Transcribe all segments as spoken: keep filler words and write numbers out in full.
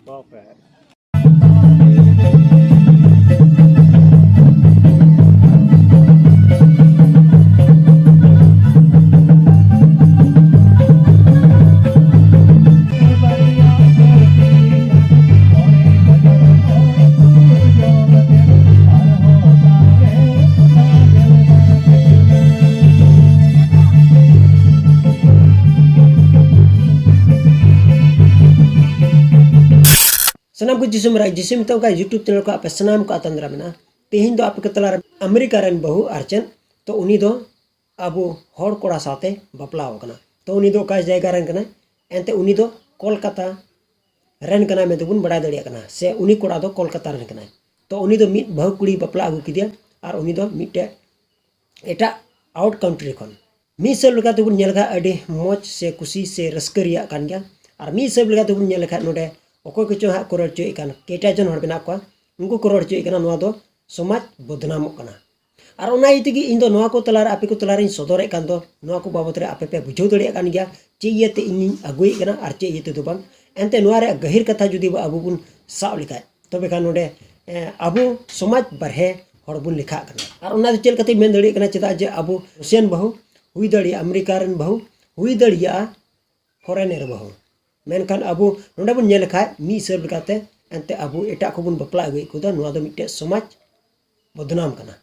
ᱵᱟᱯᱮ᱾ ᱥᱟᱱᱟᱢ ᱠᱚ ᱡᱤᱥᱩ ᱢᱟᱨᱟᱜ ᱡᱤᱥᱩ ᱢᱮᱛᱟᱜ ᱠᱟᱱ YouTube ᱪᱮᱱᱮᱞ ᱠᱚ ᱟᱯᱮ ᱥᱟᱱᱟᱢ ᱠᱚ ᱟᱛᱟᱝ ᱫᱟᱨᱟᱢ ᱢᱮᱱᱟᱜᱼᱟ᱾ ᱛᱮᱦᱮᱧ ᱫᱚ ᱟᱯᱮ ᱠᱚ ᱛᱟᱞᱟᱨᱮ ᱟᱢᱮᱨᱤᱠᱟ ᱨᱮᱱ ᱵᱟᱹᱦᱩ ᱟᱨ ᱪᱮᱫ, ᱛᱚ ᱩᱱᱤ ᱫᱚ ᱟᱵᱚ ᱦᱚᱲ ᱠᱚᱲᱟ ᱥᱟᱶᱛᱮ ᱵᱟᱯᱞᱟ ᱟᱠᱟᱱᱟ᱾ ᱛᱚ ᱩᱱᱤ ᱫᱚ ᱚᱠᱟ ᱡᱟᱭᱜᱟ ᱨᱮᱱ ᱠᱟᱱᱟᱭ? ᱮᱱᱛᱮ ᱩᱱᱤ ᱫᱚ ᱠᱳᱞᱠᱟᱛᱟ ᱨᱮᱱ ᱠᱟᱱᱟᱭ ᱢᱮᱱᱛᱮ ᱵᱚᱱ ᱵᱟᱲᱟᱭ ᱫᱟᱲᱮᱭᱟᱜ ᱠᱟᱱᱟ, ᱥᱮ ᱩᱱᱤ ᱠᱚᱲᱟ ᱫᱚ ᱠᱳᱞᱠᱟᱛᱟ ᱨᱮᱱ ᱠᱟᱱᱟᱭ᱾ ᱛᱚ ᱩᱱᱤ ᱫᱚ ᱢᱤᱫ ᱵᱟᱹᱦᱩ ᱠᱩᱲᱤ ᱵᱟᱯᱞᱟ ᱟᱹᱜᱩ ᱠᱮᱫᱮᱭᱟ, ᱟᱨ ᱩᱱᱤ ᱫᱚ ᱢᱤᱫᱴᱮᱡ ᱮᱴᱟᱜ ᱟᱣᱩᱴ ᱠᱟᱱᱴᱨᱤ ᱠᱷᱚᱱ᱾ ᱢᱤᱫ ᱦᱤᱥᱟᱹᱵ ᱞᱮᱠᱟ ᱛᱮᱵᱚᱱ ᱧᱮᱞ ᱞᱮᱠᱷᱟᱱ ᱟᱹᱰᱤ ᱢᱚᱡᱽ ᱥᱮ ᱠᱩᱥᱤ ᱥᱮ ᱨᱟᱹᱥᱠᱟᱹ ᱨᱮᱭᱟᱜ ᱠᱟᱱ ᱜᱮᱭᱟ᱾ ᱟᱨ ᱢᱤᱫ ᱦᱤᱥᱟᱹᱵ ᱞᱮᱠᱟ ᱛᱮᱵᱚᱱ ᱧᱮᱞ ᱞᱮᱠᱷᱟᱱ ᱱᱚᱰᱮ ᱚᱠᱚᱭ ᱠᱚᱪᱚ ᱦᱟᱸᱜ ᱠᱚ ᱨᱚᱲ ᱦᱚᱪᱚᱭᱮᱫ ᱠᱟᱱ, ᱠᱮᱴᱟ ᱡᱚᱱ ᱦᱚᱲ ᱢᱮᱱᱟᱜ ᱠᱚᱣᱟ, ᱩᱱᱠᱩ ᱠᱚ ᱨᱚᱲ ᱦᱚᱪᱚᱭᱮᱫ ᱠᱟᱱᱟ, ᱱᱚᱣᱟ ᱫᱚ ᱥᱚᱢᱟᱡᱽ ᱵᱚᱫᱱᱟᱢᱚᱜ ᱠᱟᱱᱟ᱾ ᱟᱨ ᱚᱱᱟ ᱤᱭᱟᱹ ᱛᱮᱜᱮ ᱤᱧ ᱫᱚ ᱱᱚᱣᱟ ᱠᱚ ᱛᱟᱞᱟᱨᱮ, ᱟᱯᱮ ᱠᱚ ᱛᱟᱞᱟᱨᱮᱧ ᱥᱚᱫᱚᱨᱮᱫ ᱠᱟᱱ ᱫᱚ, ᱱᱚᱣᱟ ᱠᱚ ᱵᱟᱵᱚᱛ ᱨᱮ ᱟᱯᱮ ᱯᱮ ᱵᱩᱡᱷᱟᱹᱣ ᱫᱟᱲᱮᱭᱟᱜ ᱠᱟᱱ ᱜᱮᱭᱟ ᱪᱮᱫ ᱤᱭᱟᱹᱛᱮ ᱤᱧᱤᱧ ᱟᱹᱜᱩᱭᱮᱫ ᱠᱟᱱᱟ ᱟᱨ ᱪᱮᱫ ᱤᱭᱟᱹ ᱛᱮᱫᱚ ᱵᱟᱝ᱾ ᱮᱱᱛᱮ ᱱᱚᱣᱟ ᱨᱮᱭᱟᱜ ᱜᱟᱹᱦᱤᱨ ᱠᱟᱛᱷᱟ ᱡᱩᱫᱤ ᱟᱵᱚ ᱵᱚᱱ ᱥᱟᱵ ᱞᱮᱠᱷᱟᱡ, ᱛᱚᱵᱮ ᱠᱷᱟᱱ ᱱᱚᱰᱮ, ᱮ, ᱟᱵᱚ ᱥᱚᱢᱟᱡᱽ ᱵᱟᱨᱦᱮ ᱦᱚᱲ ᱵᱚᱱ ᱞᱮᱠᱷᱟᱜ ᱠᱟᱱᱟ᱾ ᱟᱨ ᱚᱱᱟ ᱫᱚ ᱪᱮᱫ ᱞᱮᱠᱟᱛᱮᱧ ᱢᱮᱱ ᱫᱟᱲᱮᱭᱟᱜ ᱠᱟᱱᱟ? ᱪᱮᱫᱟᱜ ᱡᱮ ᱟᱵᱚ ᱨᱩᱥᱤᱭᱟᱱ ᱵᱟᱹᱦᱩ ᱦᱩᱭ ᱫᱟᱲᱮᱭᱟᱜᱼᱟ, ᱟᱢᱮᱨᱤᱠᱟ ᱨᱮᱱ ᱵᱟᱹᱦᱩ ᱦᱩᱭ ᱫᱟᱲᱮᱭᱟᱜᱼᱟ, ᱯᱷᱚᱨᱮᱱᱮᱨ ᱵᱟᱹᱦᱩ᱾ ᱢᱮᱱᱠᱷᱟᱱ ᱟᱵᱚ ᱱᱚᱰᱮ ᱵᱚᱱ ᱧᱮᱞ ᱞᱮᱠᱷᱟᱡ ᱢᱤᱫ ᱦᱤᱥᱟᱹᱵ ᱞᱮᱠᱟᱛᱮ ᱮᱱᱛᱮ ᱟᱵᱚ ᱮᱴᱟᱜ ᱠᱚᱵᱚᱱ ᱵᱟᱯᱞᱟ ᱟᱹᱜᱩᱭᱮᱫ ᱠᱚ ᱫᱚ, ᱱᱚᱣᱟ ᱫᱚ ᱢᱤᱫᱴᱮᱡ ᱥᱚᱢᱟᱡᱽ ᱵᱚᱫᱱᱟᱢ ᱠᱟᱱᱟ᱾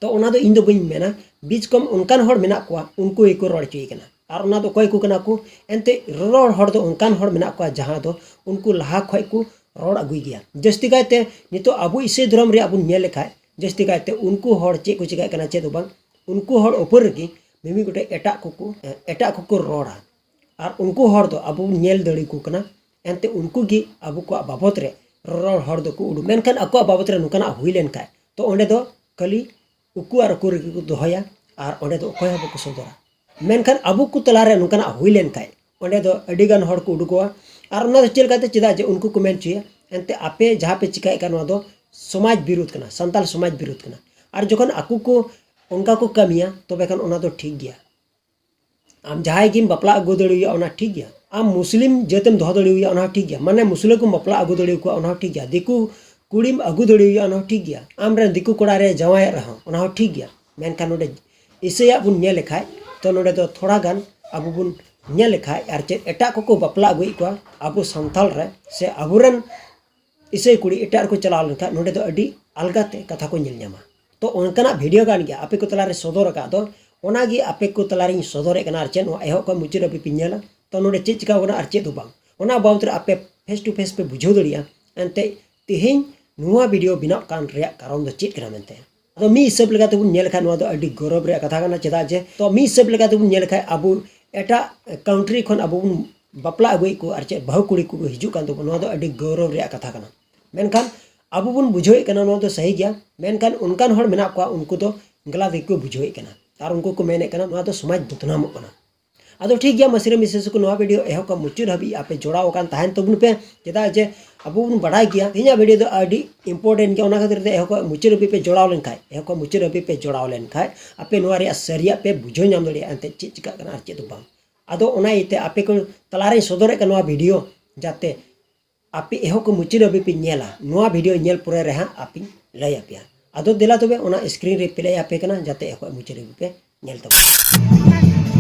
ᱛᱚ ᱚᱱᱟ ᱫᱚ ᱤᱧ ᱫᱚ ᱵᱟᱹᱧ ᱢᱮᱱᱟ, ᱵᱤᱡᱽ ᱠᱚᱢ ᱚᱱᱠᱟᱱ ᱦᱚᱲ ᱢᱮᱱᱟᱜ ᱠᱚᱣᱟ, ᱩᱱᱠᱩ ᱜᱮᱠᱚ ᱨᱚᱲ ᱦᱚᱪᱚᱭᱮ ᱠᱟᱱᱟ᱾ ᱟᱨ ᱚᱱᱟ ᱫᱚ ᱚᱠᱚᱭ ᱠᱚ ᱠᱟᱱᱟ ᱠᱚ? ᱮᱱᱛᱮ ᱨᱚᱨᱚᱲ ᱦᱚᱲ ᱫᱚ ᱚᱱᱠᱟᱱ ᱦᱚᱲ ᱢᱮᱱᱟᱜ ᱠᱚᱣᱟ ᱡᱟᱦᱟᱸ ᱫᱚ ᱩᱱᱠᱩ ᱞᱟᱦᱟ ᱠᱷᱚᱡ ᱠᱚ ᱨᱚᱲ ᱟᱹᱜᱩᱭ ᱜᱮᱭᱟ᱾ ᱡᱟᱹᱥᱛᱤ ᱠᱟᱭᱛᱮ ᱱᱤᱛᱚᱜ ᱟᱵᱚ ᱤᱥᱟᱹᱭ ᱫᱷᱚᱨᱚᱢ ᱨᱮᱭᱟᱜ ᱵᱚᱱ ᱧᱮᱞ ᱞᱮᱠᱷᱟᱡ, ᱡᱟᱹᱥᱛᱤ ᱠᱟᱭᱛᱮ ᱩᱱᱠᱩ ᱦᱚᱲ ᱪᱮᱫ ᱠᱚ ᱪᱤᱠᱟᱹᱭᱮᱫ ᱠᱟᱱᱟ, ᱪᱮᱫ ᱦᱚᱸ ᱵᱟᱝ, ᱩᱱᱠᱩ ᱦᱚᱲ ᱩᱯᱚᱨ ᱨᱮᱜᱮ ᱢᱤᱢᱤᱫ ᱜᱚᱴᱮᱡ ᱮᱴᱟᱜ ᱠᱚᱠᱚ, ᱮᱴᱟᱜ ᱠᱚᱠᱚ ᱨᱚᱲᱟ᱾ ᱟᱨ ᱩᱱᱠᱩ ᱦᱚᱲ ᱫᱚ ᱟᱵᱚ ᱵᱚᱱ ᱧᱮᱞ ᱫᱟᱲᱮ ᱟᱠᱚ ᱠᱟᱱᱟ, ᱮᱱᱛᱮ ᱩᱱᱠᱩ ᱜᱮ ᱟᱵᱚ ᱠᱚᱣᱟᱜ ᱵᱟᱵᱚᱛ ᱨᱮ ᱨᱚᱨᱚᱲ ᱦᱚᱲ ᱫᱚᱠᱚ ᱩᱰᱩᱠ᱾ ᱢᱮᱱᱠᱷᱟᱱ ᱟᱠᱚᱣᱟᱜ ᱵᱟᱵᱚᱛ ᱨᱮ ᱱᱚᱝᱠᱟᱱᱟᱜ ᱦᱩᱭ ᱞᱮᱱᱠᱷᱟᱡ, ᱛᱚ ᱚᱸᱰᱮ ᱫᱚ ᱠᱷᱟᱹᱞᱤ ᱩᱠᱩ ᱟᱨ ᱩᱠᱩ ᱨᱮᱜᱮ ᱠᱚ ᱫᱚᱦᱚᱭᱟ, ᱟᱨ ᱚᱸᱰᱮ ᱫᱚ ᱚᱠᱚᱭ ᱦᱚᱸ ᱵᱟᱠᱚ ᱥᱚᱫᱚᱨᱟ᱾ ᱢᱮᱱᱠᱷᱟᱱ ᱟᱵᱚ ᱠᱚ ᱛᱟᱞᱟᱨᱮ ᱱᱚᱝᱠᱟᱱᱟᱜ ᱦᱩᱭ ᱞᱮᱱᱠᱷᱟᱡ, ᱚᱸᱰᱮ ᱫᱚ ᱟᱹᱰᱤ ᱜᱟᱱ ᱦᱚᱲ ᱠᱚ ᱩᱰᱩᱠᱚᱜᱼᱟ᱾ ᱟᱨ ᱚᱱᱟ ᱫᱚ ᱪᱮᱫ ᱞᱮᱠᱟᱛᱮ? ᱪᱮᱫᱟᱜ ᱡᱮ ᱩᱱᱠᱩ ᱠᱚ ᱢᱮᱱ ᱦᱚᱪᱚᱭᱟ, ᱮᱱᱛᱮ ᱟᱯᱮ ᱡᱟᱦᱟᱸ ᱯᱮ ᱪᱤᱠᱟᱹᱭᱮᱫ ᱠᱟᱱ, ᱱᱚᱣᱟ ᱫᱚ ᱥᱚᱢᱟᱡᱽ ᱵᱤᱨᱩᱫᱷ ᱠᱟᱱᱟ, ᱥᱟᱱᱛᱟᱞ ᱥᱚᱢᱟᱡᱽ ᱵᱤᱨᱩᱫᱷ ᱠᱟᱱᱟ᱾ ᱟᱨ ᱡᱚᱠᱷᱚᱱ ᱟᱠᱚ ᱠᱚ ᱚᱱᱠᱟ ᱠᱚ ᱠᱟᱹᱢᱤᱭᱟ, ᱛᱚᱵᱮ ᱠᱷᱟᱱ ᱚᱱᱟ ᱫᱚ ᱴᱷᱤᱠ ᱜᱮᱭᱟ᱾ ᱟᱢ ᱡᱟᱦᱟᱸᱭ ᱜᱮᱢ ᱵᱟᱯᱞᱟ ᱟᱹᱜᱩ ᱫᱟᱲᱮᱣᱟᱭᱟ, ᱚᱱᱟ ᱴᱷᱤᱠ ᱜᱮᱭᱟ᱾ ᱟᱢ ᱢᱩᱥᱞᱤᱢ ᱡᱟᱹᱛᱮᱢ ᱫᱚᱦᱚ ᱫᱟᱲᱮᱣᱟᱭᱟ, ᱚᱱᱟ ᱦᱚᱸ ᱴᱷᱤᱠ ᱜᱮᱭᱟ᱾ ᱢᱟᱱᱮ ᱢᱩᱥᱞᱟᱹ ᱠᱚᱢ ᱵᱟᱯᱞᱟ ᱟᱹᱜᱩ ᱫᱟᱲᱮᱣᱟᱠᱚᱣᱟ, ᱚᱱᱟ ᱦᱚᱸ ᱴᱷᱤᱠ ᱜᱮᱭᱟ᱾ ᱫᱤᱠᱩ ᱠᱩᱲᱤᱢ ᱟᱹᱜᱩ ᱫᱟᱲᱮᱣᱟᱭᱟ, ᱚᱱᱟ ᱦᱚᱸ ᱴᱷᱤᱠ ᱜᱮᱭᱟ᱾ ᱟᱢᱨᱮᱱ ᱫᱤᱠᱩ ᱠᱚᱲᱟ ᱨᱮ ᱡᱟᱶᱟᱭᱮᱫ ᱨᱮᱦᱚᱸ, ᱚᱱᱟ ᱦᱚᱸ ᱴᱷᱤᱠ ᱜᱮᱭᱟ᱾ ᱢᱮᱱᱠᱷᱟᱱ ᱱᱚᱰᱮ ᱤᱥᱟᱹᱭᱟᱜ ᱵᱚᱱ ᱧᱮᱞ ᱞᱮᱠᱷᱟᱡ, ᱛᱚ ᱱᱚᱰᱮ ᱫᱚ ᱛᱷᱚᱲᱟ ᱜᱟᱱ ᱟᱵᱚ ᱵᱚᱱ ᱧᱮᱞ ᱞᱮᱠᱷᱟᱡ, ᱟᱨ ᱪᱮᱫ ᱮᱴᱟᱜ ᱠᱚᱠᱚ ᱵᱟᱯᱞᱟ ᱟᱹᱜᱩᱭᱮᱫ ᱠᱚᱣᱟ ᱟᱵᱚ ᱥᱟᱱᱛᱟᱞ ᱨᱮ ᱥᱮ ᱟᱵᱚᱨᱮᱱ ᱤᱥᱟᱹᱭ ᱠᱩᱲᱤ ᱮᱴᱟᱜ ᱨᱮᱠᱚ ᱪᱟᱞᱟᱣ ᱞᱮᱱᱠᱷᱟᱱ, ᱱᱚᱰᱮ ᱫᱚ ᱟᱹᱰᱤ ᱟᱞᱜᱟ ᱛᱮ ᱠᱟᱛᱷᱟ ᱠᱚ ᱧᱮᱞ ᱧᱟᱢᱟ᱾ ᱛᱚ ᱚᱱᱠᱟᱱᱟᱜ ᱵᱷᱤᱰᱤᱭᱳ ᱠᱟᱱ ᱜᱮᱭᱟ, ᱟᱯᱮ ᱠᱚ ᱛᱟᱞᱟᱨᱮ ᱥᱚᱫᱚᱨ ᱟᱠᱟᱫ ᱫᱚ, ᱚᱱᱟᱜᱮ ᱟᱯᱮ ᱠᱚ ᱛᱟᱞᱟᱨᱤᱧ ᱥᱚᱫᱚᱨᱮᱫ ᱠᱟᱱᱟ᱾ ᱟᱨ ᱪᱮᱫ ᱱᱚᱣᱟ ᱮᱦᱚᱵ ᱠᱷᱚᱱ ᱢᱩᱪᱟᱹᱫ ᱦᱟᱹᱵᱤᱡ ᱯᱮ ᱧᱮᱞᱟ, ᱛᱚ ᱱᱚᱰᱮ ᱪᱮᱫ ᱪᱤᱠᱟᱣ ᱠᱟᱱᱟ ᱟᱨ ᱪᱮᱫ ᱦᱚᱸ ᱵᱟᱝ, ᱚᱱᱟ ᱵᱟᱵᱚᱫ ᱨᱮ ᱟᱯᱮ ᱯᱷᱮᱥ ᱴᱩ ᱯᱷᱮᱥ ᱯᱮ ᱵᱩᱡᱷᱟᱹᱣ ᱫᱟᱲᱮᱭᱟᱜᱼᱟ᱾ ᱮᱱᱛᱮ ᱛᱮᱦᱮᱧ ᱱᱚᱣᱟ ᱵᱷᱤᱰᱤᱭᱳ ᱵᱮᱱᱟᱣ ᱠᱟᱱ ᱨᱮᱭᱟᱜ ᱠᱟᱨᱚᱱ ᱫᱚ ᱪᱮᱫ ᱠᱟᱱᱟ ᱢᱮᱱᱛᱮ᱾ ᱟᱫᱚ ᱢᱤᱫ ᱦᱤᱥᱟᱹᱵ ᱞᱮᱠᱟ ᱛᱮᱵᱚᱱ ᱧᱮᱞ ᱞᱮᱠᱷᱟᱱ, ᱱᱚᱣᱟ ᱫᱚ ᱟᱹᱰᱤ ᱜᱚᱨᱚᱵᱽ ᱨᱮᱭᱟᱜ ᱠᱟᱛᱷᱟ ᱠᱟᱱᱟ᱾ ᱪᱮᱫᱟᱜ ᱡᱮ, ᱛᱚ ᱢᱤᱫ ᱦᱤᱥᱟᱹᱵ ᱞᱮᱠᱟ ᱛᱮᱵᱚᱱ ᱧᱮᱞ ᱞᱮᱠᱷᱟᱱ, ᱟᱵᱚ ᱮᱴᱟᱜ ᱠᱟᱱᱴᱨᱤ ᱠᱷᱚᱱ ᱟᱵᱚ ᱵᱚᱱ ᱵᱟᱯᱞᱟ ᱟᱹᱜᱩᱭᱮᱫ ᱠᱚ, ᱟᱨ ᱪᱮᱫ ᱵᱟᱹᱦᱩ ᱠᱩᱲᱤ ᱠᱚ ᱦᱤᱡᱩᱜ ᱠᱟᱱ ᱛᱟᱵᱚᱱᱟ, ᱱᱚᱣᱟ ᱫᱚ ᱟᱹᱰᱤ ᱜᱚᱨᱚᱵᱽ ᱨᱮᱭᱟᱜ ᱠᱟᱛᱷᱟ ᱠᱟᱱᱟ᱾ ᱢᱮᱱᱠᱷᱟᱱ ᱟᱵᱚ ᱵᱚᱱ ᱵᱩᱡᱷᱟᱹᱣᱮᱫ ᱠᱟᱱᱟ ᱱᱚᱣᱟ ᱫᱚ ᱥᱟᱹᱦᱤ ᱜᱮᱭᱟ, ᱢᱮᱱᱠᱷᱟᱱ ᱚᱱᱠᱟᱱ ᱦᱚᱲ ᱢᱮᱱᱟᱜ ᱠᱚᱣᱟ, ᱩᱱᱠᱩ ᱫᱚ ᱜᱟᱞᱟᱛ ᱜᱮᱠᱚ ᱵᱩᱡᱷᱟᱹᱣᱮᱫ ᱠᱟᱱᱟ᱾ ᱟᱨ ᱩᱱᱠᱩ ᱠᱚ ᱢᱮᱱᱮᱫ ᱠᱟᱱᱟ ᱱᱚᱣᱟ ᱫᱚ ᱥᱚᱢᱟᱡᱽ ᱵᱚᱫᱱᱟᱢᱚᱜ ᱠᱟᱱᱟ᱾ ᱟᱫᱚ ᱴᱷᱤᱠ ᱜᱮᱭᱟ, ᱢᱟᱹᱥᱤᱨᱟᱹ ᱢᱤᱥᱮᱥ ᱠᱚ, ᱱᱚᱣᱟ ᱵᱷᱤᱰᱤᱭᱳ ᱮᱦᱚᱵ ᱠᱷᱚᱱ ᱢᱩᱪᱟᱹᱫ ᱦᱟᱹᱵᱤᱡ ᱟᱯᱮ ᱡᱚᱲᱟᱣ ᱟᱠᱟᱱ ᱛᱟᱦᱮᱱ ᱛᱟᱵᱚᱱ ᱯᱮ᱾ ᱪᱮᱫᱟᱜ ᱡᱮ ᱟᱵᱚ ᱵᱚᱱ ᱵᱟᱲᱟᱭ ᱜᱮᱭᱟ ᱛᱮᱦᱮᱧᱟᱜ ᱵᱷᱤᱰᱤᱭᱳ ᱫᱚ ᱟᱹᱰᱤ ᱤᱢᱯᱚᱨᱴᱮᱱᱴ ᱜᱮᱭᱟ, ᱚᱱᱟ ᱠᱷᱟᱹᱛᱤᱨ ᱛᱮ ᱮᱦᱚᱵ ᱠᱷᱚᱱ ᱢᱩᱪᱟᱹᱫ ᱦᱟᱹᱵᱤᱡ ᱯᱮ ᱡᱚᱲᱟᱣ ᱞᱮᱱᱠᱷᱟᱡ, ᱮᱦᱚᱵ ᱠᱷᱚᱱ ᱢᱩᱪᱟᱹᱫ ᱦᱟᱹᱵᱤᱡ ᱯᱮ ᱡᱚᱲᱟᱣ ᱞᱮᱱᱠᱷᱟᱡ, ᱟᱯᱮ ᱱᱚᱣᱟ ᱨᱮᱭᱟᱜ ᱥᱟᱹᱨᱤᱭᱟᱜ ᱯᱮ ᱵᱩᱡᱷᱟᱹᱣ ᱧᱟᱢ ᱫᱟᱲᱮᱭᱟᱜᱼᱟ, ᱮᱱᱛᱮᱫ ᱪᱮᱫ ᱪᱤᱠᱟᱹᱜ ᱠᱟᱱᱟ ᱟᱨ ᱪᱮᱫ ᱫᱚ ᱵᱟᱝ᱾ ᱟᱫᱚ ᱚᱱᱟ ᱤᱭᱟᱹᱛᱮ ᱟᱯᱮ ᱠᱚ ᱛᱟᱞᱟᱨᱮᱧ ᱥᱚᱫᱚᱨᱮᱫ ᱠᱟᱱᱟ ᱱᱚᱣᱟ ᱵᱷᱤᱰᱤᱭᱳ, ᱡᱟᱛᱮ ᱟᱯᱮ ᱮᱦᱚᱵ ᱠᱷᱚᱱ ᱢᱩᱪᱟᱹᱫ ᱦᱟᱹᱵᱤᱡ ᱯᱮ ᱧᱮᱞᱟ᱾ ᱱᱚᱣᱟ ᱵᱷᱤᱰᱤᱭᱳ ᱧᱮᱞ ᱯᱚᱨᱮ ᱨᱮ ᱦᱟᱸᱜ ᱟᱯᱮᱧ ᱞᱟᱹᱭ ᱟᱯᱮᱭᱟ᱾ ᱟᱫᱚ ᱫᱮᱞᱟ ᱛᱚᱵᱮ, ᱚᱱᱟ ᱥᱠᱨᱤᱱ ᱨᱮ ᱯᱞᱮ ᱟᱯᱮ ᱠᱟᱱᱟ, ᱡᱟᱛᱮ ᱮᱦᱚᱵ ᱠᱷᱚᱱ ᱢᱩᱪᱟᱹᱫ ᱦᱟᱹᱵᱤᱡ ᱯᱮ ᱧᱮᱞ ᱛᱟᱵᱚᱱᱟ᱾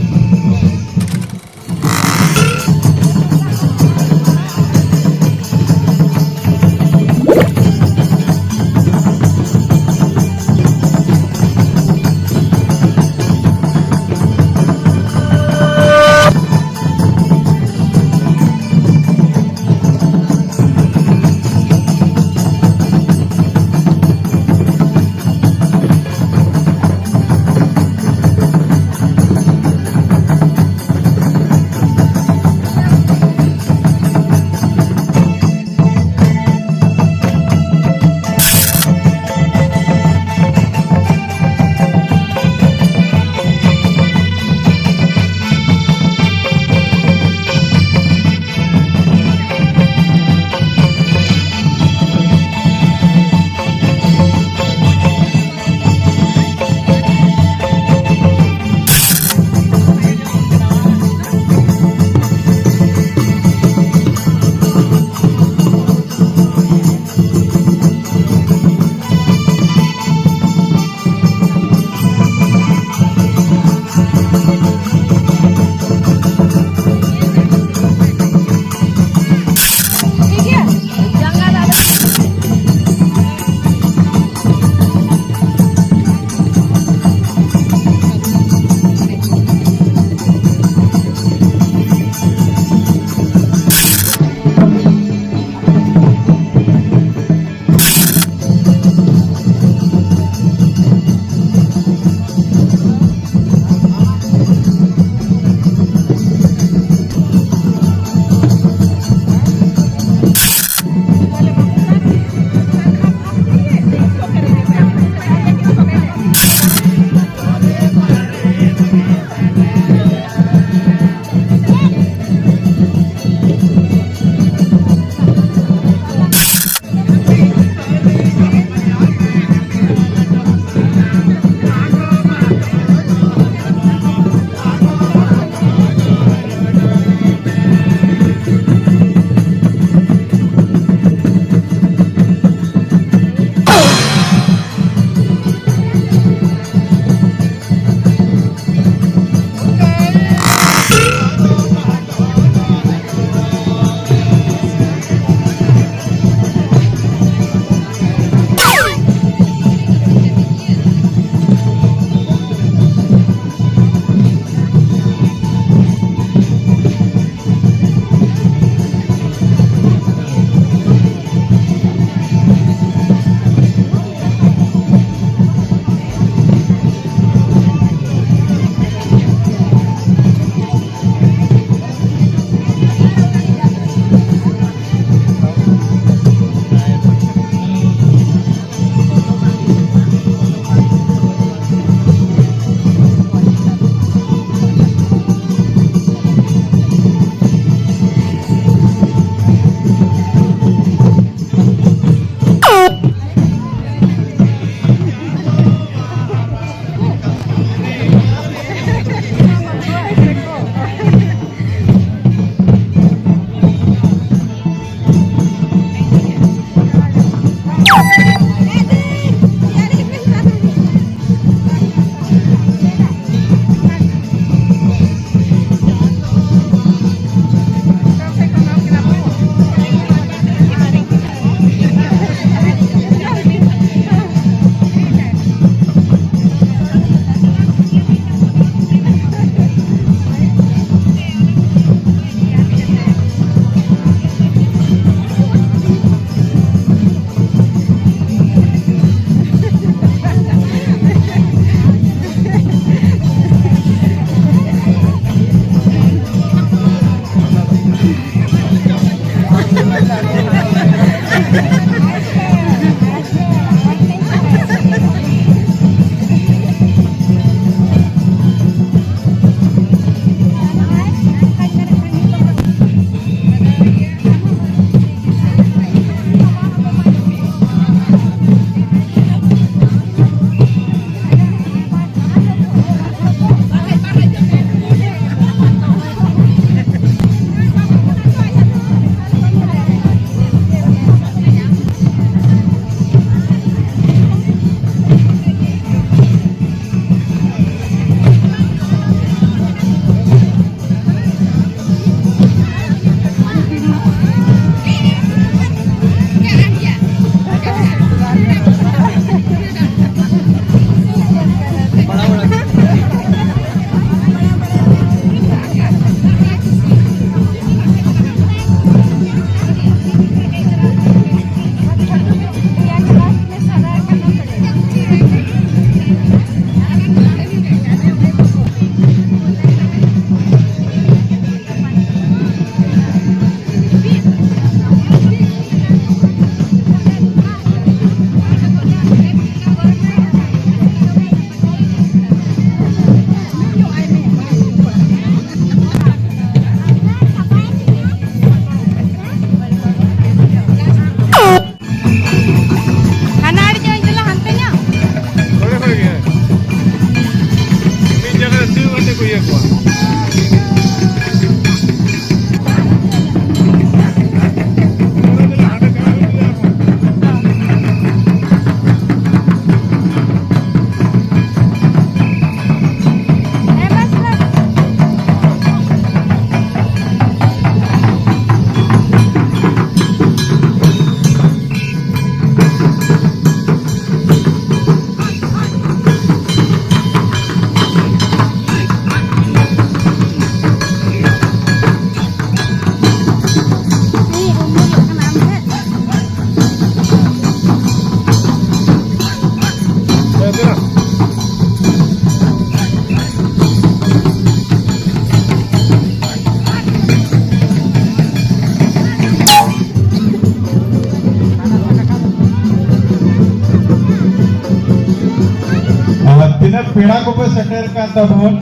ᱯᱮᱲᱟ ᱠᱚᱯᱮ ᱥᱮᱴᱮᱨ ᱠᱟᱱ ᱛᱟᱵᱚᱱ,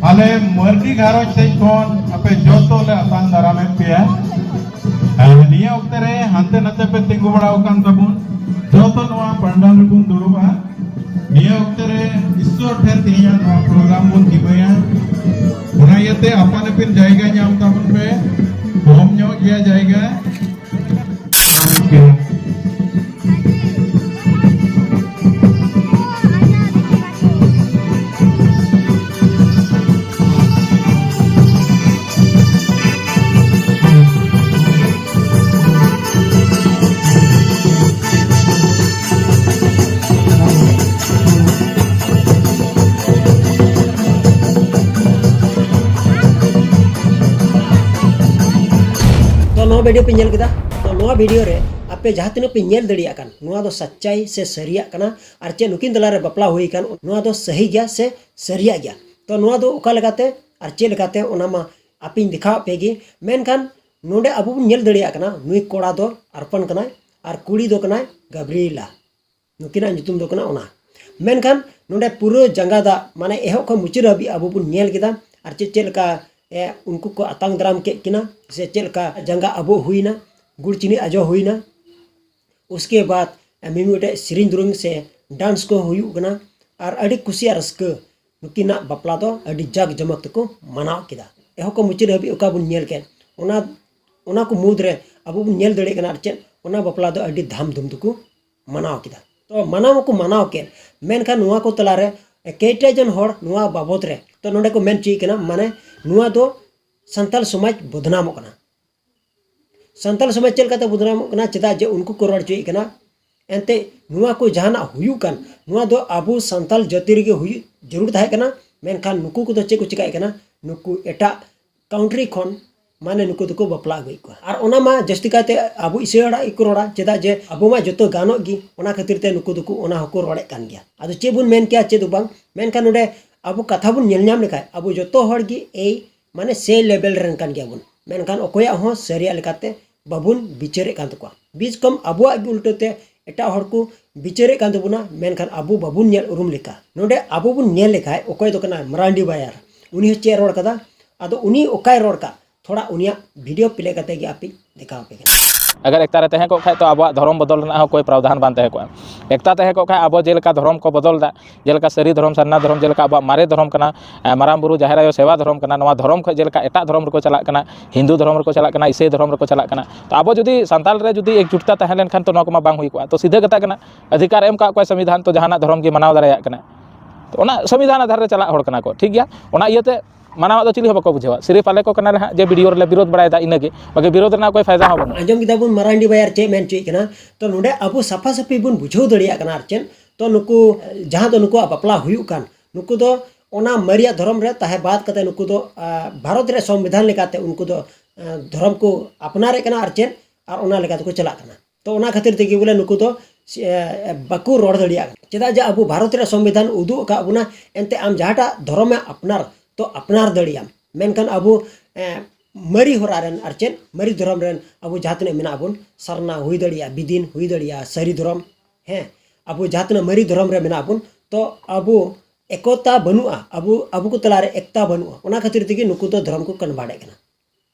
ᱟᱞᱮ ᱢᱟᱹᱨᱰᱤ ᱜᱷᱟᱨᱚᱸᱡᱽ ᱥᱮᱫ ᱠᱷᱚᱱ ᱟᱯᱮ ᱡᱚᱛᱚ ᱞᱮ ᱟᱛᱟᱝ ᱫᱟᱨᱟᱢᱮᱫ ᱯᱮᱭᱟ᱾ ᱟᱨ ᱱᱤᱭᱟᱹ ᱚᱠᱛᱮ ᱨᱮ ᱦᱟᱱᱛᱮ ᱱᱟᱛᱮ ᱯᱮ ᱛᱤᱸᱜᱩ ᱵᱟᱲᱟ ᱟᱠᱟᱱ ᱛᱟᱵᱚᱱ, ᱡᱚᱛᱚ ᱱᱚᱣᱟ ᱯᱟᱱᱰᱟᱞ ᱨᱮᱵᱚᱱ ᱫᱩᱲᱩᱵᱼᱟ᱾ ᱱᱤᱭᱟᱹ ᱚᱠᱛᱮ ᱨᱮ ᱤᱥᱥᱚᱨ ᱴᱷᱮᱱ ᱛᱮᱦᱮᱧᱟᱜ ᱱᱚᱣᱟ ᱯᱨᱳᱜᱨᱟᱢ ᱵᱚᱱ ᱡᱤᱢᱟᱹᱭᱟ᱾ ᱚᱱᱟ ᱤᱭᱟᱹᱛᱮ ᱟᱯᱟᱱ ᱟᱹᱯᱤᱱ ᱡᱟᱭᱜᱟ ᱧᱟᱢ ᱛᱟᱵᱚᱱ ᱯᱮ, ᱠᱚᱢ ᱧᱚᱜ ᱜᱮᱭᱟ ᱡᱟᱭᱜᱟ᱾ ᱛᱚ, ᱱᱚᱣᱟ ᱵᱷᱤᱰᱤᱭᱳ ᱯᱮ ᱧᱮᱞ ᱠᱮᱫᱟ᱾ ᱛᱚ, ᱱᱚᱣᱟ ᱵᱷᱤᱰᱤᱭᱳ ᱨᱮ ᱟᱯᱮ ᱡᱟᱦᱟᱸ ᱛᱤᱱᱟᱹᱜ ᱯᱮ ᱧᱮᱞ ᱫᱟᱲᱮᱭᱟᱜ ᱠᱟᱱ, ᱱᱚᱣᱟ ᱫᱚ ᱥᱟᱪᱪᱟᱭ ᱥᱮ ᱥᱟᱹᱨᱤᱭᱟᱜ ᱠᱟᱱᱟ, ᱟᱨ ᱪᱮᱫ ᱱᱩᱠᱤᱱ ᱛᱟᱞᱟᱨᱮ ᱵᱟᱯᱞᱟ ᱦᱩᱭ ᱟᱠᱟᱱ, ᱱᱚᱣᱟ ᱫᱚ ᱥᱟᱹᱦᱤ ᱜᱮᱭᱟ ᱥᱮ ᱥᱟᱹᱨᱤᱭᱟᱜ ᱜᱮᱭᱟ? ᱛᱚ, ᱱᱚᱣᱟ ᱫᱚ ᱚᱠᱟ ᱞᱮᱠᱟᱛᱮ ᱟᱨ ᱪᱮᱫ ᱞᱮᱠᱟᱛᱮ, ᱚᱱᱟ ᱢᱟ ᱟᱯᱮᱧ ᱫᱮᱠᱷᱟᱣᱟᱫ ᱯᱮ ᱜᱮ᱾ ᱢᱮᱱᱠᱷᱟᱱ ᱱᱚᱰᱮ ᱟᱵᱚ ᱵᱚᱱ ᱧᱮᱞ ᱫᱟᱲᱮᱭᱟᱜ ᱠᱟᱱᱟ, ᱱᱩᱭ ᱠᱚᱲᱟ ᱫᱚ ᱟᱨᱯᱟᱱ ᱠᱟᱱᱟᱭ ᱟᱨ ᱠᱩᱲᱤ ᱫᱚ ᱠᱟᱱᱟᱭ ᱜᱟᱵᱨᱤᱭᱮᱞᱟ᱾ ᱱᱩᱠᱤᱱᱟᱜ ᱧᱩᱛᱩᱢ ᱫᱚ ᱠᱟᱱᱟ ᱚᱱᱟ᱾ ᱢᱮᱱᱠᱷᱟᱱ ᱱᱚᱰᱮ ᱯᱩᱨᱟᱹ ᱡᱟᱸᱜᱟ ᱫᱟᱜ, ᱢᱟᱱᱮ, ᱮᱦᱚᱵ ᱠᱷᱚᱱ ᱢᱩᱪᱟᱹᱫ ᱦᱟᱹᱵᱤᱡ ᱟᱵᱚ ᱵᱚᱱ ᱧᱮᱞ ᱠᱮᱫᱟ᱾ ᱟᱨ ᱪᱮᱫ, ᱪᱮᱫ ᱞᱮᱠᱟ, ᱮ, ᱩᱱᱠᱩ ᱠᱚ ᱟᱛᱟᱝ ᱫᱟᱨᱟᱢ ᱠᱮᱫ ᱠᱤᱱᱟ, ᱥᱮ ᱪᱮᱫ ᱞᱮᱠᱟ ᱡᱟᱸᱜᱟ ᱟᱵᱚᱜ ᱦᱩᱭᱱᱟ, ᱜᱩᱲ ᱪᱤᱱᱤ ᱟᱡᱚ ᱦᱩᱭᱱᱟ᱾ ᱩᱥᱠᱮ ᱵᱟᱫ, ᱮ, ᱢᱤᱢᱤᱫᱴᱮᱡ ᱥᱮᱨᱮᱧ ᱫᱩᱨᱟᱹᱝ ᱥᱮ ᱰᱟᱱᱥ ᱠᱚ ᱦᱩᱭᱩᱜ ᱠᱟᱱᱟ᱾ ᱟᱨ ᱟᱹᱰᱤ ᱠᱩᱥᱤ ᱟᱨ ᱨᱟᱹᱥᱠᱟᱹ ᱱᱩᱠᱤᱱᱟᱜ ᱵᱟᱯᱞᱟ ᱫᱚ ᱟᱹᱰᱤ ᱡᱟᱠ ᱡᱚᱢᱚᱠ ᱛᱮᱠᱚ ᱢᱟᱱᱟᱣ ᱠᱮᱫᱟ᱾ ᱮᱦᱚᱵ ᱠᱷᱚᱱ ᱢᱩᱪᱟᱹᱫ ᱦᱟᱹᱵᱤᱡ ᱚᱠᱟ ᱵᱚᱱ ᱧᱮᱞ ᱠᱮᱫ, ᱚᱱᱟ, ᱚᱱᱟ ᱠᱚ ᱢᱩᱫᱽ ᱨᱮ ᱟᱵᱚ ᱵᱚᱱ ᱧᱮᱞ ᱫᱟᱲᱮᱭᱟᱜ ᱠᱟᱱᱟ, ᱟᱨ ᱪᱮᱫ, ᱚᱱᱟ ᱵᱟᱯᱞᱟ ᱫᱚ ᱟᱹᱰᱤ ᱫᱷᱟᱢ ᱫᱷᱩᱢ ᱛᱮᱠᱚ ᱢᱟᱱᱟᱣ ᱠᱮᱫᱟ᱾ ᱛᱚ, ᱢᱟᱱᱟᱣ ᱢᱟᱠᱚ ᱢᱟᱱᱟᱣ ᱠᱮᱫ, ᱢᱮᱱᱠᱷᱟᱱ ᱱᱚᱣᱟ ᱠᱚ ᱛᱟᱞᱟᱨᱮ ᱠᱮᱭᱴᱟ ᱡᱚᱱ ᱦᱚᱲ ᱱᱚᱣᱟ ᱵᱟᱵᱚᱛ ᱨᱮ, ᱛᱚ, ᱱᱚᱰᱮ ᱠᱚ ᱢᱮᱱ ᱦᱚᱪᱚᱭᱮᱫ ᱠᱟᱱᱟ, ᱢᱟᱱᱮ, ᱱᱚᱣᱟ ᱫᱚ ᱥᱟᱱᱛᱟᱞ ᱥᱚᱢᱟᱡᱽ ᱵᱚᱫᱱᱟᱢᱚᱜ ᱠᱟᱱᱟ᱾ ᱥᱟᱱᱛᱟᱞ ᱥᱚᱢᱟᱡᱽ ᱪᱮᱫ ᱞᱮᱠᱟᱛᱮ ᱵᱚᱫᱱᱟᱢᱚᱜ ᱠᱟᱱᱟ? ᱪᱮᱫᱟᱜ ᱡᱮ ᱩᱱᱠᱩ ᱠᱚ ᱨᱚᱲ ᱦᱚᱪᱚᱭᱮᱫ ᱠᱟᱱᱟ, ᱮᱱᱛᱮᱫ ᱱᱚᱣᱟ ᱠᱚ ᱡᱟᱦᱟᱱᱟᱜ ᱦᱩᱭᱩᱜ ᱠᱟᱱ, ᱱᱚᱣᱟ ᱫᱚ ᱟᱵᱚ ᱥᱟᱱᱛᱟᱞ ᱡᱟᱹᱛᱤ ᱨᱮᱜᱮ ᱦᱩᱭᱩᱜ ᱡᱟᱹᱨᱩᱲ ᱛᱟᱦᱮᱸ ᱠᱟᱱᱟ᱾ ᱢᱮᱱᱠᱷᱟᱱ ᱱᱩᱠᱩ ᱠᱚᱫᱚ ᱪᱮᱫ ᱠᱚ ᱪᱤᱠᱟᱹᱭᱮᱫ ᱠᱟᱱᱟ? ᱱᱩᱠᱩ ᱮᱴᱟᱜ ᱠᱟᱱᱴᱨᱤ ᱠᱷᱚᱱ, ᱢᱟᱱᱮ, ᱱᱩᱠᱩ ᱫᱚᱠᱚ ᱵᱟᱯᱞᱟ ᱟᱹᱜᱩᱭᱮᱫ ᱠᱚᱣᱟ᱾ ᱟᱨ ᱚᱱᱟ ᱢᱟ ᱡᱟᱹᱥᱛᱤ ᱠᱟᱭᱛᱮ ᱟᱵᱚ ᱤᱥᱟᱹᱭ ᱦᱚᱲᱟᱜ ᱜᱮᱠᱚ ᱨᱚᱲᱟ, ᱪᱮᱫᱟᱜ ᱡᱮ ᱟᱵᱚ ᱢᱟ ᱡᱚᱛᱚ ᱜᱟᱱᱚᱜ ᱜᱮ, ᱚᱱᱟ ᱠᱷᱟᱹᱛᱤᱨ ᱛᱮ ᱱᱩᱠᱩ ᱫᱚᱠᱚ ᱚᱱᱟ ᱦᱚᱸᱠᱚ ᱨᱚᱲᱮᱫ ᱠᱟᱱ ᱜᱮᱭᱟ᱾ ᱟᱫᱚ ᱪᱮᱫ ᱵᱚᱱ ᱢᱮᱱ ᱠᱮᱭᱟ, ᱪᱮᱫ ᱦᱚᱸ ᱵᱟᱝ᱾ ᱢᱮᱱᱠᱷᱟᱱ ᱱᱚᱰᱮ ᱟᱵᱚ ᱠᱟᱛᱷᱟ ᱵᱚᱱ ᱧᱮᱞ ᱧᱟᱢ ᱞᱮᱠᱷᱟᱡ, ᱟᱵᱚ ᱡᱚᱛᱚ ᱦᱚᱲ ᱜᱮ ᱮᱭ, ᱢᱟᱱᱮ, ᱥᱮ ᱞᱮᱵᱮᱞ ᱨᱮᱱ ᱠᱟᱱ ᱜᱮᱭᱟ ᱵᱚᱱ᱾ ᱢᱮᱱᱠᱷᱟᱱ ᱚᱠᱚᱭᱟᱜ ᱦᱚᱸ ᱥᱟᱹᱨᱤᱭᱟᱜ ᱞᱮᱠᱟᱛᱮ ᱵᱟᱵᱚᱱ ᱵᱤᱪᱟᱹᱨᱮᱫ ᱠᱟᱱ ᱛᱟᱠᱚᱣᱟ᱾ ᱵᱤᱪ ᱠᱚᱢ ᱟᱵᱚᱣᱟᱜ ᱜᱮ ᱩᱞᱴᱟᱹ ᱛᱮ ᱮᱴᱟᱜ ᱦᱚᱲ ᱠᱚ ᱵᱤᱪᱟᱹᱨᱮᱫ ᱠᱟᱱ ᱛᱟᱵᱚᱱᱟ, ᱢᱮᱱᱠᱷᱟᱱ ᱟᱵᱚ ᱵᱟᱵᱚᱱ ᱧᱮᱞ ᱩᱨᱩᱢ ᱞᱮᱠᱟ᱾ ᱱᱚᱰᱮ ᱟᱵᱚ ᱵᱚᱱ ᱧᱮᱞ ᱞᱮᱠᱷᱟᱡ ᱚᱠᱚᱭ ᱫᱚ ᱠᱟᱱᱟᱭ ᱢᱟᱨᱟᱱᱰᱤ ᱵᱟᱭᱟᱨ, ᱩᱱᱤ ᱦᱚᱸ ᱪᱮᱫ ᱮ ᱨᱚᱲ ᱠᱟᱫᱟ, ᱟᱫᱚ ᱩᱱᱤ ᱚᱠᱟᱭ ᱨᱚᱲ ᱠᱟᱫ, ᱛᱷᱚᱲᱟ ᱩᱱᱤᱭᱟᱜ video play ᱠᱟᱛᱮ ᱜᱮ ᱟᱯᱮ ᱫᱮᱠᱷᱟᱣ ᱟᱯᱮ ᱠᱟᱱᱟ᱾ ᱟᱜᱟᱨ ᱮᱠᱛᱟ ᱨᱮ ᱛᱟᱦᱮᱸ ᱠᱚᱜ ᱠᱷᱟᱡ ᱛᱚ ᱟᱵᱚᱣᱟᱜ ᱫᱷᱚᱨᱚᱢ ᱵᱚᱫᱚᱞ ᱨᱮᱱᱟᱜ ᱦᱚᱸ ᱠᱳᱭ ᱯᱨᱟᱣᱫᱷᱟᱱ ᱵᱟᱝ ᱛᱟᱦᱮᱸ ᱠᱚᱜᱼᱟ᱾ ᱮᱠᱛᱟ ᱛᱟᱦᱮᱸ ᱠᱚᱜ ᱠᱷᱟᱡ ᱟᱵᱚ ᱡᱮᱞᱮᱠᱟ ᱫᱷᱚᱨᱚᱢ ᱠᱚ ᱵᱚᱫᱚᱞ ᱮᱫᱟ, ᱡᱮᱞᱮᱠᱟ ᱥᱟᱹᱨᱤ ᱫᱷᱚᱨᱚᱢ, ᱥᱟᱨᱱᱟ ᱫᱷᱚᱨᱚᱢ, ᱡᱮᱞᱮᱠᱟ ᱟᱵᱚᱣᱟᱜ ᱢᱟᱨᱮ ᱫᱷᱚᱨᱚᱢ ᱠᱟᱱᱟ, ᱮ, ᱢᱟᱨᱟᱝ ᱵᱩᱨᱩ ᱡᱟᱦᱮᱨ ᱟᱭᱳ ᱥᱮᱵᱟ ᱫᱷᱚᱨᱚᱢ ᱠᱟᱱᱟ, ᱱᱚᱣᱟ ᱫᱷᱚᱨᱚᱢ ᱠᱷᱚᱱ ᱡᱮᱞᱮᱠᱟ ᱮᱴᱟᱜ ᱫᱷᱚᱨᱚᱢ ᱨᱮᱠᱚ ᱪᱟᱞᱟᱜ ᱠᱟᱱᱟ, ᱦᱤᱱᱫᱩ ᱫᱷᱚᱨᱚᱢ ᱨᱮᱠᱚ ᱪᱟᱞᱟᱜ ᱠᱟᱱᱟ, ᱤᱥᱟᱹᱭ ᱫᱷᱚᱨᱚᱢ ᱨᱮᱠᱚ ᱪᱟᱞᱟᱜ ᱠᱟᱱᱟ᱾ ᱛᱚ ᱟᱵᱚ ᱡᱩᱫᱤ ᱥᱟᱱᱛᱟᱲ ᱨᱮ ᱡᱩᱫᱤ ᱮᱠᱡᱩᱴᱛᱟ ᱛᱟᱦᱮᱸ ᱞᱮᱱᱠᱷᱟᱱ ᱛᱚ ᱱᱚᱣᱟ ᱠᱚᱢᱟ ᱵᱟᱝ ᱦᱩᱭ ᱠᱚᱜᱼᱟ᱾ ᱛᱚ ᱥᱤᱫᱷᱟᱹ ᱠᱟᱛᱷᱟ ᱠᱟᱱᱟ, ᱚᱫᱷᱤᱠᱟᱨ ᱮᱢ ᱠᱟᱜ ᱠᱚᱣᱟᱭ ᱥᱚᱝᱵᱤᱫᱷᱟᱱ, ᱛᱚ ᱡᱟᱦᱟᱱᱟᱜ ᱫᱷᱚᱨᱚᱢ ᱜᱮ ᱢᱟᱱᱟᱣ ᱫᱟᱲᱮᱭᱟᱜ ᱠᱟᱱᱟ᱾ ᱛᱚ ᱚᱱᱟ ᱥᱚᱝᱵᱤᱫᱷᱟᱱ ᱟᱫᱷᱟᱨ ᱨᱮ ᱪᱟᱞᱟᱜ ᱦᱚᱲ ᱠᱟᱱᱟ ᱠᱚ, ᱴᱷᱤᱠ ᱜᱮᱭᱟ? ᱚᱱᱟ ᱤᱭᱟᱹᱛᱮ ᱢᱟᱱᱟᱣᱟᱜ ᱫᱚ ᱪᱤᱞᱤ ᱦᱚᱸ ᱵᱟᱠᱚ ᱵᱩᱡᱷᱟᱹᱣᱟ᱾ ᱥᱤᱨᱤᱯ ᱟᱞᱮ ᱠᱚ ᱠᱟᱱᱟᱞᱮ ᱦᱟᱸᱜ ᱡᱮ ᱵᱤᱰᱤᱭᱳ ᱨᱮᱞᱮ ᱵᱤᱨᱳᱫᱷ ᱵᱟᱲᱟᱭᱮᱫᱟ, ᱤᱱᱟᱹᱜᱮ, ᱵᱟᱠᱤ ᱵᱤᱨᱳᱫᱷ ᱨᱮᱱᱟᱜ ᱠᱳᱭ ᱯᱷᱟᱭᱫᱟ ᱦᱚᱸ ᱵᱟᱹᱱᱩᱜᱼᱟ᱾ ᱟᱸᱡᱚᱢ ᱠᱮᱫᱟ ᱵᱚᱱ ᱢᱟᱨᱟᱱᱰᱤ ᱵᱟᱭᱟᱨ ᱪᱮᱫ ᱢᱮᱱ ᱦᱚᱪᱚᱭᱮᱫ ᱠᱟᱱᱟ᱾ ᱛᱚ ᱱᱚᱰᱮ ᱟᱵᱚ ᱥᱟᱯᱷᱟ ᱥᱟᱹᱯᱷᱤ ᱵᱚᱱ ᱵᱩᱡᱷᱟᱹᱣ ᱫᱟᱲᱮᱭᱟᱜ ᱠᱟᱱᱟ ᱟᱨ ᱪᱮᱫ, ᱛᱚ ᱱᱩᱠᱩ ᱡᱟᱦᱟᱸ ᱫᱚ ᱱᱩᱠᱩᱣᱟᱜ ᱵᱟᱯᱞᱟ ᱦᱩᱭᱩᱜ ᱠᱟᱱ, ᱱᱩᱠᱩ ᱫᱚ ᱚᱱᱟ ᱢᱟᱨᱮᱭᱟᱜ ᱫᱷᱚᱨᱚᱢ ᱨᱮ ᱛᱟᱦᱮᱸ ᱵᱟᱫ ᱠᱟᱛᱮ ᱱᱩᱠᱩ ᱫᱚ, ᱟ, ᱵᱷᱟᱨᱚᱛ ᱨᱮᱭᱟᱜ ᱥᱚᱝᱵᱤᱫᱷᱟᱱ ᱞᱮᱠᱟᱛᱮ ᱩᱱᱠᱩ ᱫᱚ, ᱟ, ᱫᱷᱚᱨᱚᱢ ᱠᱚ ᱟᱯᱱᱟᱨᱮᱫ ᱠᱟᱱᱟ ᱟᱨ ᱪᱮᱫ, ᱟᱨ ᱚᱱᱟ ᱞᱮᱠᱟ ᱛᱮᱠᱚ ᱪᱟᱞᱟᱜ ᱠᱟᱱᱟ᱾ ᱛᱚ ᱚᱱᱟ ᱠᱷᱟᱹᱛᱤᱨ ᱛᱮᱜᱮ ᱵᱚᱞᱮ ᱱᱩᱠᱩ ᱫᱚ, ᱮ, ᱵᱟᱠᱚ ᱨᱚᱲ ᱫᱟᱲᱮᱭᱟᱜ ᱠᱟᱱᱟ᱾ ᱪᱮᱫᱟᱜ ᱡᱮ ᱟᱵᱚ ᱵᱷᱟᱨᱚᱛ ᱨᱮᱭᱟᱜ ᱥᱚᱝᱵᱤᱫᱷᱟᱱ ᱩᱫᱩᱜ ᱟᱠᱟᱫ ᱵᱚᱱᱟ, ᱮᱱᱛᱮ ᱟᱢ ᱡᱟᱦᱟᱸᱴᱟᱜ ᱫᱷᱚᱨᱚᱢᱮ ᱟᱯᱱᱟᱨ, ᱛᱚ ᱟᱯᱱᱟᱨ ᱫᱟᱲᱮᱭᱟᱜ ᱟᱢ᱾ ᱢᱮᱱᱠᱷᱟᱱ ᱟᱵᱚ, ᱮ, ᱢᱟᱹᱨᱤ ᱦᱚᱨᱟ ᱨᱮᱱ ᱟᱨ ᱪᱮᱫ, ᱢᱟᱹᱨᱤ ᱫᱷᱚᱨᱚᱢ ᱨᱮᱱ ᱟᱵᱚ ᱡᱟᱦᱟᱸ ᱛᱤᱱᱟᱹᱜ ᱢᱮᱱᱟᱜ ᱵᱚᱱ, ᱥᱟᱨᱱᱟ ᱦᱩᱭ ᱫᱟᱲᱮᱭᱟᱜᱼᱟ, ᱵᱤᱫᱤᱱ ᱦᱩᱭ ᱫᱟᱲᱮᱭᱟᱜᱼᱟ, ᱥᱟᱹᱨᱤ ᱫᱷᱚᱨᱚᱢ, ᱦᱮᱸ, ᱟᱵᱚ ᱡᱟᱦᱟᱸ ᱛᱤᱱᱟᱹᱜ ᱢᱟᱹᱨᱤ ᱫᱷᱚᱨᱚᱢ ᱨᱮ ᱢᱮᱱᱟᱜ ᱵᱚᱱ, ᱛᱚ ᱟᱵᱚ ᱮᱠᱚᱛᱟ ᱵᱟᱹᱱᱩᱜᱼᱟ, ᱟᱵᱚ, ᱟᱵᱚ ᱠᱚ ᱛᱟᱞᱟᱨᱮ ᱮᱠᱛᱟ ᱵᱟᱹᱱᱩᱜᱼᱟ᱾ ᱚᱱᱟ ᱠᱷᱟᱹᱛᱤᱨ ᱛᱮᱜᱮ ᱱᱩᱠᱩ ᱫᱚ ᱫᱷᱚᱨᱚᱢ ᱠᱚ ᱠᱚᱱᱵᱷᱟᱨᱴᱮᱫ ᱠᱟᱱᱟ᱾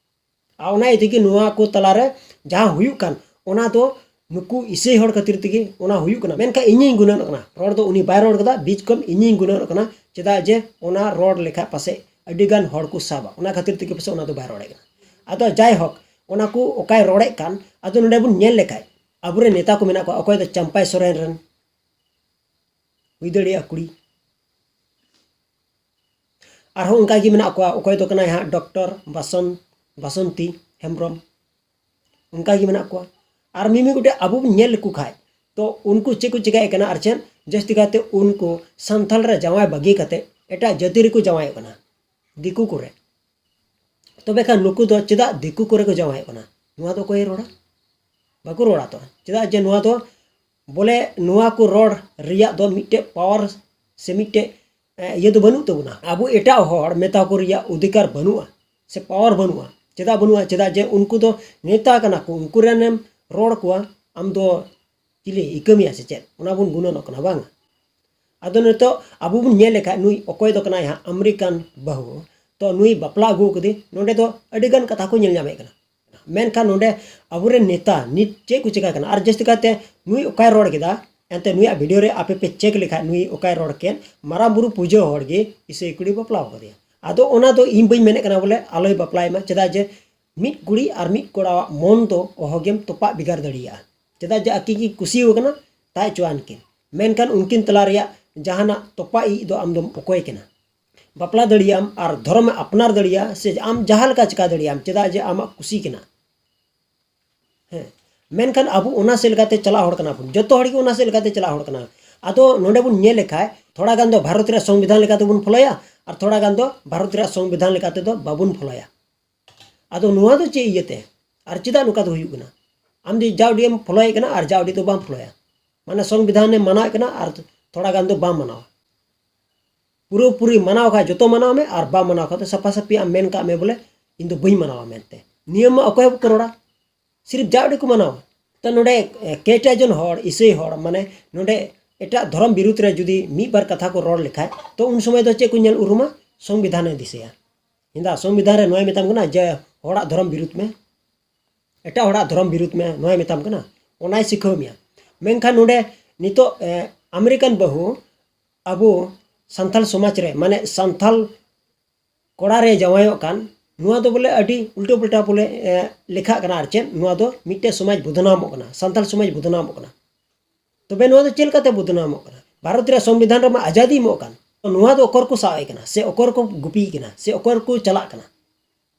ᱟᱨ ᱚᱱᱟ ᱤᱭᱟᱹ ᱛᱮᱜᱮ ᱱᱚᱣᱟ ᱠᱚ ᱛᱟᱞᱟᱨᱮ ᱡᱟᱦᱟᱸ ᱦᱩᱭᱩᱜ ᱠᱟᱱ, ᱚᱱᱟ ᱫᱚ ᱱᱩᱠᱩ ᱤᱥᱟᱹᱭ ᱦᱚᱲ ᱠᱷᱟᱹᱛᱤᱨ ᱛᱮᱜᱮ ᱚᱱᱟ ᱦᱩᱭᱩᱜ ᱠᱟᱱᱟ᱾ ᱢᱮᱱᱠᱷᱟᱱ ᱤᱧᱤᱧ ᱜᱩᱱᱟᱹᱱᱚᱜ ᱠᱟᱱᱟ, ᱨᱚᱲ ᱫᱚ ᱩᱱᱤ ᱵᱟᱭ ᱨᱚᱲ ᱠᱟᱫᱟ, ᱵᱤᱪ ᱠᱷᱚᱱ ᱤᱧᱤᱧ ᱜᱩᱱᱟᱹᱱᱚᱜ ᱠᱟᱱᱟ᱾ ᱪᱮᱫᱟᱜ ᱡᱮ ᱚᱱᱟ ᱨᱚᱲ ᱞᱮᱠᱷᱟᱡ ᱯᱟᱥᱮᱡ ᱟᱹᱰᱤ ᱜᱟᱱ ᱦᱚᱲ ᱠᱚ ᱥᱟᱵᱟ, ᱚᱱᱟ ᱠᱷᱟᱹᱛᱤᱨ ᱛᱮᱜᱮ ᱯᱟᱥᱮᱡ ᱚᱱᱟ ᱫᱚ ᱵᱟᱭ ᱨᱚᱲᱮᱫ ᱠᱟᱱᱟ᱾ ᱟᱫᱚ ᱡᱟᱭᱦᱳᱠ, ᱚᱱᱟ ᱠᱚ ᱚᱠᱟᱭ ᱨᱚᱲᱮᱫ ᱠᱟᱱ, ᱟᱫᱚ ᱱᱚᱰᱮ ᱵᱚᱱ ᱧᱮᱞ ᱞᱮᱠᱷᱟᱡ ᱟᱵᱚᱨᱮᱱ ᱱᱮᱛᱟ ᱠᱚ ᱢᱮᱱᱟᱜ ᱠᱚᱣᱟ, ᱚᱠᱚᱭ ᱫᱚ ᱪᱟᱢᱯᱟᱭ ᱥᱚᱨᱮᱱ ᱨᱮᱱ ᱦᱩᱭ ᱫᱟᱲᱮᱭᱟᱜᱼᱟ ᱠᱩᱲᱤ, ᱟᱨᱦᱚᱸ ᱚᱱᱠᱟ ᱜᱮ ᱢᱮᱱᱟᱜ ᱠᱚᱣᱟ, ᱚᱠᱚᱭ ᱫᱚ ᱠᱟᱱᱟᱭ ᱦᱟᱸᱜ ᱰᱚᱠᱴᱚᱨ ᱵᱟᱥᱚᱱ, ᱵᱟᱥᱚᱱᱛᱤ ᱦᱮᱢᱵᱨᱚᱢ, ᱚᱱᱠᱟ ᱜᱮ ᱢᱮᱱᱟᱜ ᱠᱚᱣᱟ᱾ ᱟᱨ ᱢᱤᱢᱤᱫ ᱜᱚᱴᱮᱡ ᱟᱵᱚ ᱵᱚᱱ ᱧᱮᱞ ᱞᱮᱠᱚ ᱠᱷᱟᱡ, ᱛᱚ ᱩᱱᱠᱩ ᱪᱮᱫ ᱠᱚ ᱪᱤᱠᱟᱹᱭᱮᱫ ᱠᱟᱱᱟ ᱟᱨ ᱪᱮᱫ, ᱡᱟᱹᱥᱛᱤ ᱠᱟᱭᱛᱮ ᱩᱱᱠᱩ ᱥᱟᱱᱛᱟᱲ ᱨᱮ ᱡᱟᱶᱟᱭ ᱵᱟᱹᱜᱤ ᱠᱟᱛᱮ ᱮᱴᱟᱜ ᱡᱟᱹᱛᱤ ᱨᱮᱠᱚ ᱡᱟᱶᱟᱭᱚᱜ ᱠᱟᱱᱟ, ᱫᱤᱠᱩ ᱠᱚᱨᱮ᱾ ᱛᱚᱵᱮ ᱠᱷᱟᱱ ᱱᱩᱠᱩ ᱫᱚ ᱪᱮᱫᱟᱜ ᱫᱤᱠᱩ ᱠᱚᱨᱮ ᱠᱚ ᱡᱟᱶᱟᱭᱚᱜ ᱠᱟᱱᱟ? ᱱᱚᱣᱟ ᱫᱚ ᱚᱠᱚᱭᱮ ᱨᱚᱲᱟ? ᱵᱟᱠᱚ ᱨᱚᱲᱟ ᱛᱚ᱾ ᱪᱮᱫᱟᱜ ᱡᱮ ᱱᱚᱣᱟ ᱫᱚ, ᱵᱚᱞᱮ, ᱱᱚᱣᱟ ᱠᱚ ᱨᱚᱲ ᱨᱮᱭᱟᱜ ᱫᱚ ᱢᱤᱫᱴᱮᱡ ᱯᱟᱣᱟᱨ ᱥᱮ ᱢᱤᱫᱴᱮᱡ, ᱮ, ᱤᱭᱟᱹ ᱫᱚ ᱵᱟᱹᱱᱩᱜ ᱛᱟᱵᱚᱱᱟ᱾ ᱟᱵᱚ ᱮᱴᱟᱜ ᱦᱚᱲ ᱢᱮᱛᱟ ᱠᱚ ᱨᱮᱭᱟᱜ ᱚᱫᱷᱤᱠᱟᱨ ᱵᱟᱹᱱᱩᱜᱼᱟ ᱥᱮ ᱯᱟᱣᱟᱨ ᱵᱟᱹᱱᱩᱜᱼᱟ᱾ ᱪᱮᱫᱟᱜ ᱵᱟᱹᱱᱩᱜᱼᱟ? ᱪᱮᱫᱟᱜ ᱡᱮ ᱩᱱᱠᱩ ᱫᱚ ᱱᱮᱛᱟ ᱠᱟᱱᱟ ᱠᱚ, ᱩᱱᱠᱩ ᱨᱮᱱᱮᱢ ᱨᱚᱲ ᱠᱚᱣᱟ, ᱟᱢ ᱫᱚ ᱪᱤᱞᱤ ᱤᱠᱟᱹ ᱢᱮᱭᱟ ᱥᱮ ᱪᱮᱫ, ᱚᱱᱟ ᱵᱚᱱ ᱜᱩᱱᱟᱹᱱᱚᱜ ᱠᱟᱱᱟ, ᱵᱟᱝ? ᱟᱫᱚ ᱱᱤᱛᱚᱜ ᱟᱵᱚ ᱵᱚᱱ ᱧᱮᱞ ᱞᱮᱠᱷᱟᱡ, ᱱᱩᱭ ᱚᱠᱚᱭ ᱫᱚ ᱠᱟᱱᱟᱭ ᱦᱟᱸᱜ ᱟᱢᱮᱨᱤᱠᱟᱱ ᱵᱟᱹᱦᱩ, ᱛᱚ ᱱᱩᱭ ᱵᱟᱯᱞᱟ ᱟᱹᱜᱩ ᱠᱟᱫᱮ, ᱱᱚᱸᱰᱮ ᱫᱚ ᱟᱹᱰᱤ ᱜᱟᱱ ᱠᱟᱛᱷᱟ ᱠᱚ ᱧᱮᱞ ᱧᱟᱢᱮᱫ ᱠᱟᱱᱟ᱾ ᱢᱮᱱᱠᱷᱟᱱ ᱱᱚᱸᱰᱮ ᱟᱵᱚᱨᱮᱱ ᱱᱮᱛᱟ ᱱᱤᱛ ᱪᱮᱫ ᱠᱚ ᱪᱮᱠᱟ ᱠᱟᱱᱟ, ᱟᱨ ᱡᱟᱹᱥᱛᱤ ᱠᱟᱭᱛᱮ ᱱᱩᱭ ᱚᱠᱟᱭ ᱨᱚᱲ ᱠᱮᱫᱟ, ᱮᱱᱛᱮ ᱱᱩᱭᱟᱜ ᱵᱷᱤᱰᱤᱭᱳ ᱨᱮ ᱟᱯᱮ ᱯᱮ ᱪᱮᱠ ᱞᱮᱠᱷᱟᱡ, ᱱᱩᱭ ᱚᱠᱟᱭ ᱨᱚᱲ ᱠᱮᱫ, ᱢᱟᱨᱟᱝ ᱵᱩᱨᱩ ᱯᱩᱡᱟᱹ ᱦᱚᱲ ᱜᱮ ᱤᱥᱟᱹᱭ ᱠᱩᱲᱤ ᱵᱟᱯᱞᱟ ᱟᱠᱟᱫᱮᱭᱟ᱾ ᱟᱫᱚ ᱚᱱᱟ ᱫᱚ ᱤᱧ ᱵᱟᱹᱧ ᱢᱮᱱᱮᱫ ᱠᱟᱱᱟ ᱵᱚᱞᱮ ᱟᱞᱚᱭ ᱵᱟᱯᱞᱟᱭ ᱢᱟ, ᱪᱮᱫᱟᱜ ᱡᱮ ᱢᱤᱫ ᱠᱩᱲᱤ ᱟᱨ ᱢᱤᱫ ᱠᱚᱲᱟᱣᱟᱜ ᱢᱚᱱ ᱫᱚ ᱚᱦᱚᱜᱮᱢ ᱛᱚᱯᱟᱜ ᱵᱷᱮᱜᱟᱨ ᱫᱟᱲᱮᱭᱟᱜᱼᱟ᱾ ᱪᱮᱫᱟᱜ ᱡᱮ ᱟᱹᱠᱤᱱ ᱠᱤᱱ ᱠᱩᱥᱤ ᱟᱠᱟᱱᱟ, ᱛᱟᱭ ᱦᱚᱪᱚᱣᱟᱱ ᱠᱤᱱ, ᱢᱮᱱᱠᱷᱟᱱ ᱩᱱᱠᱤᱱ ᱛᱟᱞᱟ ᱨᱮᱭᱟᱜ ᱡᱟᱦᱟᱱᱟᱜ ᱛᱚᱯᱟᱜ ᱤᱡ ᱫᱚ ᱟᱢ ᱫᱚᱢ ᱚᱠᱚᱭ ᱠᱟᱱᱟ? ᱵᱟᱯᱞᱟ ᱫᱟᱲᱮᱭᱟᱜ ᱟᱢ ᱟᱨ ᱫᱷᱚᱨᱚᱢ ᱮ ᱟᱯᱱᱟᱨ ᱫᱟᱲᱮᱭᱟᱜᱼᱟ, ᱥᱮ ᱟᱢ ᱡᱟᱦᱟᱸ ᱞᱮᱠᱟ ᱪᱤᱠᱟ ᱫᱟᱲᱮᱭᱟᱜ ᱟᱢ, ᱪᱮᱫᱟᱜ ᱡᱮ ᱟᱢᱟᱜ ᱠᱩᱥᱤ ᱠᱟᱱᱟ᱾ ᱦᱮᱸ, ᱢᱮᱱᱠᱷᱟᱱ ᱟᱵᱚ ᱚᱱᱟ ᱥᱮᱫ ᱞᱮᱠᱟᱛᱮ ᱪᱟᱞᱟᱜ ᱦᱚᱲ ᱠᱟᱱᱟ ᱵᱚᱱ, ᱡᱚᱛᱚ ᱦᱚᱲ ᱜᱮ ᱚᱱᱟ ᱥᱮᱫ ᱞᱮᱠᱟᱛᱮ ᱪᱟᱞᱟᱜ ᱦᱚᱲ ᱠᱟᱱᱟ᱾ ᱟᱫᱚ ᱱᱚᱰᱮ ᱵᱚᱱ ᱧᱮᱞ ᱞᱮᱠᱷᱟᱡ, ᱛᱷᱚᱲᱟ ᱜᱟᱱ ᱫᱚ ᱵᱷᱟᱨᱚᱛ ᱨᱮᱭᱟᱜ ᱥᱚᱝᱵᱤᱫᱷᱟᱱ ᱞᱮᱠᱟᱛᱮ ᱵᱚᱱ ᱯᱷᱚᱞᱳᱭᱟ, ᱟᱨ ᱛᱷᱚᱲᱟ ᱜᱟᱱ ᱫᱚ ᱵᱷᱟᱨᱚᱛ ᱨᱮᱭᱟᱜ ᱥᱚᱝᱵᱤᱫᱷᱟᱱ ᱞᱮᱠᱟᱛᱮ ᱫᱚ ᱵᱟᱵᱚᱱ ᱯᱷᱚᱞᱳᱭᱟ᱾ ᱟᱫᱚ ᱱᱚᱣᱟ ᱫᱚ ᱪᱮᱫ ᱤᱭᱟᱹᱛᱮ ᱟᱨ ᱪᱮᱫᱟᱜ ᱱᱚᱝᱠᱟ ᱫᱚ ᱦᱩᱭᱩᱜ ᱠᱟᱱᱟ? ᱟᱢ ᱡᱮ ᱡᱟᱣᱰᱤᱭᱮᱢ ᱯᱷᱚᱞᱳᱭᱮᱫ ᱠᱟᱱᱟ ᱟᱨ ᱡᱟᱣᱰᱤ ᱫᱚ ᱵᱟᱢ ᱯᱷᱚᱞᱳᱭᱟ, ᱢᱟᱱᱮ ᱥᱚᱝᱵᱤᱫᱷᱟᱱᱮ ᱢᱟᱱᱟᱣᱮᱫ ᱠᱟᱱᱟ ᱟᱨ ᱛᱷᱚᱲᱟ ᱜᱟᱱ ᱫᱚ ᱵᱟᱢ ᱢᱟᱱᱟᱣᱟ᱾ ᱯᱩᱨᱟᱹᱯᱩᱨᱤ ᱢᱟᱱᱟᱣ ᱠᱷᱟᱡ ᱡᱚᱛᱚ ᱢᱟᱱᱟᱣ ᱢᱮ, ᱟᱨ ᱵᱟᱢ ᱢᱟᱱᱟᱣ ᱠᱷᱟᱡ ᱫᱚ ᱥᱟᱯᱷᱟ ᱥᱟᱹᱯᱷᱤ ᱟᱢ ᱢᱮᱱ ᱠᱟᱜ ᱢᱮ ᱵᱚᱞᱮ, "ᱤᱧ ᱫᱚ ᱵᱟᱹᱧ ᱢᱟᱱᱟᱣᱟ" ᱢᱮᱱᱛᱮ᱾ ᱱᱤᱭᱟᱹ ᱢᱟ ᱚᱠᱚᱭ ᱦᱚᱸ ᱵᱟᱠᱚ ᱨᱚᱲᱟ, ᱥᱤᱨᱤᱯ ᱡᱟᱣᱰᱤ ᱠᱚ ᱢᱟᱱᱟᱣᱟ᱾ ᱛᱚ ᱱᱚᱰᱮ, ᱮ, ᱠᱮᱴᱟ ᱡᱚᱱ ᱦᱚᱲ, ᱤᱥᱟᱹᱭ ᱦᱚᱲ, ᱢᱟᱱᱮ ᱱᱚᱰᱮ ᱮᱴᱟᱜ ᱫᱷᱚᱨᱚᱢ ᱵᱤᱨᱩᱫᱷ ᱨᱮ ᱡᱩᱫᱤ ᱢᱤᱫ ᱵᱟᱨ ᱠᱟᱛᱷᱟ ᱠᱚ ᱨᱚᱲ ᱞᱮᱠᱷᱟᱡ, ᱛᱚ ᱩᱱ ᱥᱚᱢᱚᱭ ᱫᱚ ᱪᱮᱫ ᱠᱚ ᱧᱮᱞ ᱩᱨᱩᱢᱟ? ᱥᱚᱝᱵᱤᱫᱷᱟᱱᱮ ᱫᱤᱥᱟᱹᱭᱟ᱾ ᱦᱮᱸᱫᱟ, ᱥᱚᱝᱵᱤᱫᱷᱟᱱ ᱨᱮ ᱱᱚᱣᱟᱭ ᱢᱮᱛᱟᱢ ᱠᱟᱱᱟ ᱡᱮ ᱦᱚᱲᱟᱜ ᱫᱷᱚᱨᱚᱢ ᱵᱤᱨᱩᱫᱷ ᱢᱮ, ᱮᱴᱟᱜ ᱦᱚᱲᱟᱜ ᱫᱷᱚᱨᱚᱢ ᱵᱤᱨᱩᱫᱷ ᱢᱮ, ᱱᱚᱣᱟᱭ ᱢᱮᱛᱟᱢ ᱠᱟᱱᱟ, ᱚᱱᱟᱭ ᱥᱤᱠᱷᱟᱹᱣ ᱢᱮᱭᱟ᱾ ᱢᱮᱱᱠᱷᱟᱱ ᱱᱚᱰᱮ ᱱᱤᱛᱚᱜ, ᱮ, ᱟᱢᱮᱨᱤᱠᱟᱱ ᱵᱟᱹᱦᱩ ᱟᱵᱚ ᱥᱟᱱᱛᱟᱞ ᱥᱚᱢᱟᱡᱽ ᱨᱮ, ᱢᱟᱱᱮ ᱥᱟᱱᱛᱟᱞ ᱠᱚᱲᱟ ᱨᱮ ᱡᱟᱶᱟᱭᱚᱜ ᱠᱟᱱ, ᱱᱚᱣᱟ ᱫᱚ ᱵᱚᱞᱮ ᱟᱹᱰᱤ ᱩᱞᱴᱟᱹ ᱯᱩᱞᱴᱟ ᱵᱚᱞᱮ, ᱮ, ᱞᱮᱠᱷᱟᱜ ᱠᱟᱱᱟ᱾ ᱟᱨ ᱪᱮᱫ, ᱱᱚᱣᱟ ᱫᱚ ᱢᱤᱫᱴᱮᱡ ᱥᱚᱢᱟᱡᱽ ᱵᱚᱫᱱᱟᱢᱚᱜ ᱠᱟᱱᱟ, ᱥᱟᱱᱛᱟᱞ ᱥᱚᱢᱟᱡᱽ ᱵᱚᱫᱱᱟᱢᱚᱜ ᱠᱟᱱᱟ᱾ ᱛᱚᱵᱮ ᱱᱚᱣᱟ ᱫᱚ ᱪᱮᱫ ᱞᱮᱠᱟᱛᱮ ᱵᱚᱫᱱᱟᱢᱚᱜ ᱠᱟᱱᱟ? ᱵᱷᱟᱨᱚᱛ ᱨᱮᱭᱟᱜ ᱥᱚᱝᱵᱤᱫᱷᱟᱱ ᱨᱮᱢᱟ ᱟᱡᱟᱫᱤ ᱮᱢᱚᱜ ᱠᱟᱱ, ᱱᱚᱣᱟ ᱫᱚ ᱚᱠᱚᱭ ᱠᱚ ᱥᱟᱵ ᱮ ᱠᱟᱱᱟ, ᱥᱮ ᱚᱠᱚᱭ ᱠᱚ ᱜᱩᱯᱤᱭᱮ ᱠᱟᱱᱟ, ᱥᱮ ᱚᱠᱚᱭ ᱠᱚ ᱪᱟᱞᱟᱜ ᱠᱟᱱᱟ?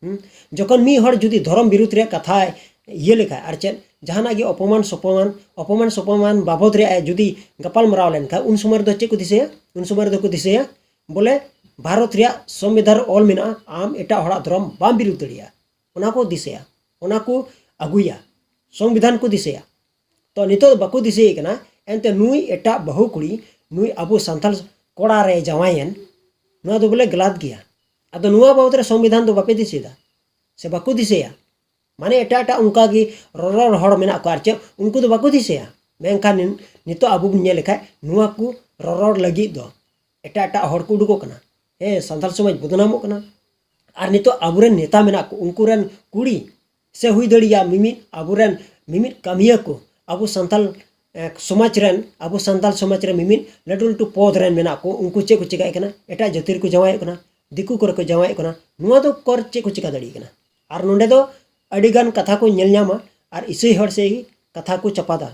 ᱦᱩᱸ? ᱡᱚᱠᱷᱚᱱ ᱢᱤᱫ ᱦᱚᱲ ᱡᱩᱫᱤ ᱫᱷᱚᱨᱚᱢ ᱵᱤᱨᱩᱫᱷ ᱨᱮᱭᱟᱜ ᱠᱟᱛᱷᱟᱭ ᱤᱭᱟᱹ ᱞᱮᱠᱷᱟᱡ, ᱟᱨ ᱪᱮᱫ, ᱡᱟᱦᱟᱱᱟᱜ ᱜᱮ ᱚᱯᱚᱢᱟᱱ ᱥᱚᱯᱚᱢᱟᱱ, ᱚᱯᱚᱢᱟᱱ ᱥᱚᱯᱚᱢᱟᱱ ᱵᱟᱵᱚᱫ ᱨᱮᱭᱟᱜ ᱮ ᱡᱩᱫᱤ ᱜᱟᱯᱟᱞ ᱢᱟᱨᱟᱣ ᱞᱮᱱᱠᱷᱟᱱ, ᱩᱱ ᱥᱚᱢᱚᱭ ᱨᱮᱫᱚ ᱪᱮᱫ ᱠᱚ ᱫᱤᱥᱟᱹᱭᱟ? ᱩᱱ ᱥᱚᱢᱚᱭ ᱨᱮᱫᱚ ᱠᱚ ᱫᱤᱥᱟᱹᱭᱟ ᱵᱚᱞᱮ ᱵᱷᱟᱨᱚᱛ ᱨᱮᱭᱟᱜ ᱥᱚᱝᱵᱤᱫᱷᱟᱱ ᱨᱮ ᱚᱞ ᱢᱮᱱᱟᱜᱼᱟ, ᱟᱢ ᱮᱴᱟᱜ ᱦᱚᱲᱟᱜ ᱫᱷᱚᱨᱚᱢ ᱵᱟᱢ ᱵᱤᱨᱩᱫᱷ ᱫᱟᱲᱮᱭᱟᱜᱼᱟ᱾ ᱚᱱᱟ ᱠᱚ ᱫᱤᱥᱟᱹᱭᱟ, ᱚᱱᱟ ᱠᱚ ᱟᱹᱜᱩᱭᱟ, ᱥᱚᱝᱵᱤᱫᱷᱟᱱ ᱠᱚ ᱫᱤᱥᱟᱹᱭᱟ᱾ ᱛᱚ ᱱᱤᱛᱚᱜ ᱵᱟᱠᱚ ᱫᱤᱥᱟᱹᱭᱮ ᱠᱟᱱᱟ, ᱮᱱᱛᱮ ᱱᱩᱭ ᱮᱴᱟᱜ ᱵᱟᱹᱦᱩ ᱠᱩᱲᱤ, ᱱᱩᱭ ᱟᱵᱚ ᱥᱟᱱᱛᱟᱲ ᱠᱚᱲᱟ ᱨᱮ ᱡᱟᱶᱟᱭᱮᱱ, ᱱᱚᱣᱟ ᱫᱚ ᱵᱚᱞᱮ ᱜᱟᱞᱟᱛ ᱜᱮᱭᱟ᱾ ᱟᱫᱚ ᱱᱚᱣᱟ ᱵᱟᱵᱚᱫ ᱨᱮ ᱥᱚᱝᱵᱤᱫᱷᱟᱱ ᱫᱚ ᱵᱟᱯᱮ ᱫᱤᱥᱟᱹᱭᱮᱫᱟ, ᱥᱮ ᱵᱟᱠᱚ ᱫᱤᱥᱟᱹᱭᱟ? ᱢᱟᱱᱮ ᱮᱴᱟᱜ ᱮᱴᱟᱜ ᱚᱱᱠᱟ ᱜᱮ ᱨᱚᱨᱚᱲ ᱦᱚᱲ ᱢᱮᱱᱟᱜ ᱠᱚᱣᱟ, ᱟᱨ ᱪᱮᱫ ᱩᱱᱠᱩ ᱫᱚ ᱵᱟᱠᱚ ᱫᱤᱥᱟᱹᱭᱟ? ᱢᱮᱱᱠᱷᱟᱱ ᱱᱤᱛᱚᱜ ᱟᱵᱚ ᱵᱚᱱ ᱧᱮᱞ ᱞᱮᱠᱷᱟᱡ ᱱᱚᱣᱟ ᱠᱚ ᱨᱚᱨᱚᱲ ᱞᱟᱹᱜᱤᱫ ᱫᱚ ᱮᱴᱟᱜ ᱮᱴᱟᱜ ᱦᱚᱲ ᱠᱚ ᱩᱰᱩᱠᱚᱜ ᱠᱟᱱᱟ᱾ ᱦᱮᱸ, ᱥᱟᱱᱛᱟᱲ ᱥᱚᱢᱟᱡᱽ ᱵᱚᱫᱱᱟᱢᱚᱜ ᱠᱟᱱᱟ᱾ ᱟᱨ ᱱᱤᱛᱚᱜ ᱟᱵᱚᱨᱮᱱ ᱱᱮᱛᱟ ᱢᱮᱱᱟᱜ ᱠᱚ, ᱩᱱᱠᱩ ᱨᱮᱱ ᱠᱩᱲᱤ ᱥᱮ ᱦᱩᱭ ᱫᱟᱲᱮᱭᱟᱜᱼᱟ ᱢᱤᱢᱤᱫ ᱟᱵᱚᱨᱮᱱ ᱢᱤᱢᱤᱫ ᱠᱟᱹᱢᱤᱭᱟᱹ ᱠᱚ, ᱟᱵᱚ ᱥᱟᱱᱛᱟᱲ ᱮ, ᱥᱚᱢᱟᱡᱽ ᱨᱮᱱ, ᱟᱵᱚ ᱥᱟᱱᱛᱟᱲ ᱥᱚᱢᱟᱡᱽ ᱨᱮ ᱢᱤᱢᱤᱫ ᱞᱟᱹᱴᱩ ᱞᱟᱹᱴᱩ ᱯᱚᱫᱽ ᱨᱮᱱ ᱢᱮᱱᱟᱜ ᱠᱚ, ᱩᱱᱠᱩ ᱪᱮᱫ ᱠᱚ ᱪᱮᱠᱟᱭᱮᱫ ᱠᱟᱱᱟ? ᱮᱴᱟᱜ ᱡᱟᱹᱛᱤ ᱨᱮᱠᱚ ᱡᱟᱶᱟᱭᱚᱜ ᱠᱟᱱᱟ, ᱫᱤᱠᱩ ᱠᱚᱨᱮ ᱠᱚ ᱡᱟᱶᱟᱭᱚᱜ ᱠᱟᱱᱟ᱾ ᱱᱚᱣᱟ ᱫᱚ ᱠᱚᱨ ᱪᱮᱫ ᱠᱚ ᱪᱮᱠᱟ ᱫᱟᱲᱮᱭᱟᱜ ᱠᱟᱱᱟ? ᱟᱨ ᱱᱚᱰᱮ ᱫᱚ ᱟᱹᱰᱤ ᱜᱟᱱ ᱠᱟᱛᱷᱟ ᱠᱚ ᱧᱮᱞ ᱧᱟᱢᱟ ᱟᱨ ᱤᱥᱟᱹᱭ ᱦᱚᱲ ᱥᱮᱫ ᱜᱮ ᱠᱟᱛᱷᱟ ᱠᱚ ᱪᱟᱯᱟᱫᱟ,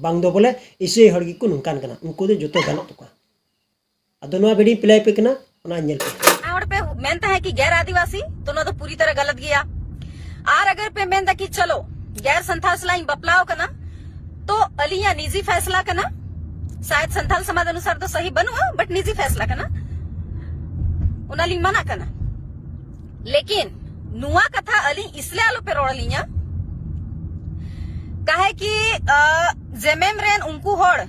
ᱵᱟᱝ ᱫᱚ ᱵᱚᱞᱮ ᱤᱥᱟᱹᱭ ᱦᱚᱲ ᱜᱮᱠᱚ ᱱᱚᱝᱠᱟᱱ ᱠᱟᱱᱟ, ᱩᱱᱠᱩ ᱫᱚ ᱡᱚᱛᱚ ᱜᱟᱱᱚᱜ ᱛᱟᱠᱚᱣᱟ᱾ ᱟᱫᱚ ᱱᱚᱣᱟ ᱵᱷᱤᱰᱤᱭᱳᱧ ᱯᱞᱮ ᱟᱯᱮ ᱠᱟᱱᱟ, ᱚᱱᱟ ᱧᱮᱞ ᱯᱮ᱾ ᱡᱟᱦᱟᱸ ᱦᱚᱲ ᱯᱮ ᱢᱮᱱ ᱛᱟᱦᱮᱸ ᱠᱤ ᱜᱮᱨ ᱟᱹᱫᱤᱵᱟᱹᱥᱤ, ᱛᱚ ᱱᱚᱣᱟ ᱫᱚ ᱯᱩᱨᱤ ᱛᱟᱨᱟ ᱜᱟᱞᱟᱛ ᱜᱮᱭᱟ᱾ ᱟᱨ ᱟᱜᱟᱨ ᱯᱮ ᱢᱮᱱ ᱫᱟ ᱠᱤ ᱪᱚᱞᱚ ᱜᱮᱨ ᱥᱟᱱᱛᱟᱲ ᱥᱟᱞᱟᱜ ᱤᱧ ᱵᱟᱯᱞᱟᱣ ᱠᱟᱱᱟ, ᱛᱚ ᱟᱹᱞᱤᱧᱟᱜ ᱱᱤᱡᱤ ᱯᱷᱮᱥᱞᱟ ᱠᱟᱱᱟ᱾ ᱥᱟᱭᱮᱫ ᱥᱟᱱᱛᱟᱲ ᱥᱚᱢᱟᱡᱽ ᱚᱱᱩᱥᱟᱨ ᱫᱚ ᱥᱟᱦᱤ ᱵᱟᱹᱱᱩᱜᱼᱟ, ᱵᱟᱴ ᱱᱤᱡᱤ ᱯᱷᱮᱥᱞᱟ ᱠᱟᱱᱟ, ᱚᱱᱟ ᱞᱤᱧ ᱢᱟᱱᱟᱜ ᱠᱟᱱᱟ᱾ ᱞᱮᱠᱤᱱ ᱱᱚᱣᱟ ᱠᱟᱛᱷᱟ ᱟᱹᱞᱤᱧ ᱤᱥᱞᱮ ᱟᱞᱚ ᱯᱮ ᱨᱚᱲ ᱟᱹᱞᱤᱧᱟ, ᱠᱟᱦᱮ ᱠᱤ ᱡᱮᱢᱮᱢ ᱨᱮᱱ ᱩᱱᱠᱩ ᱦᱚᱲ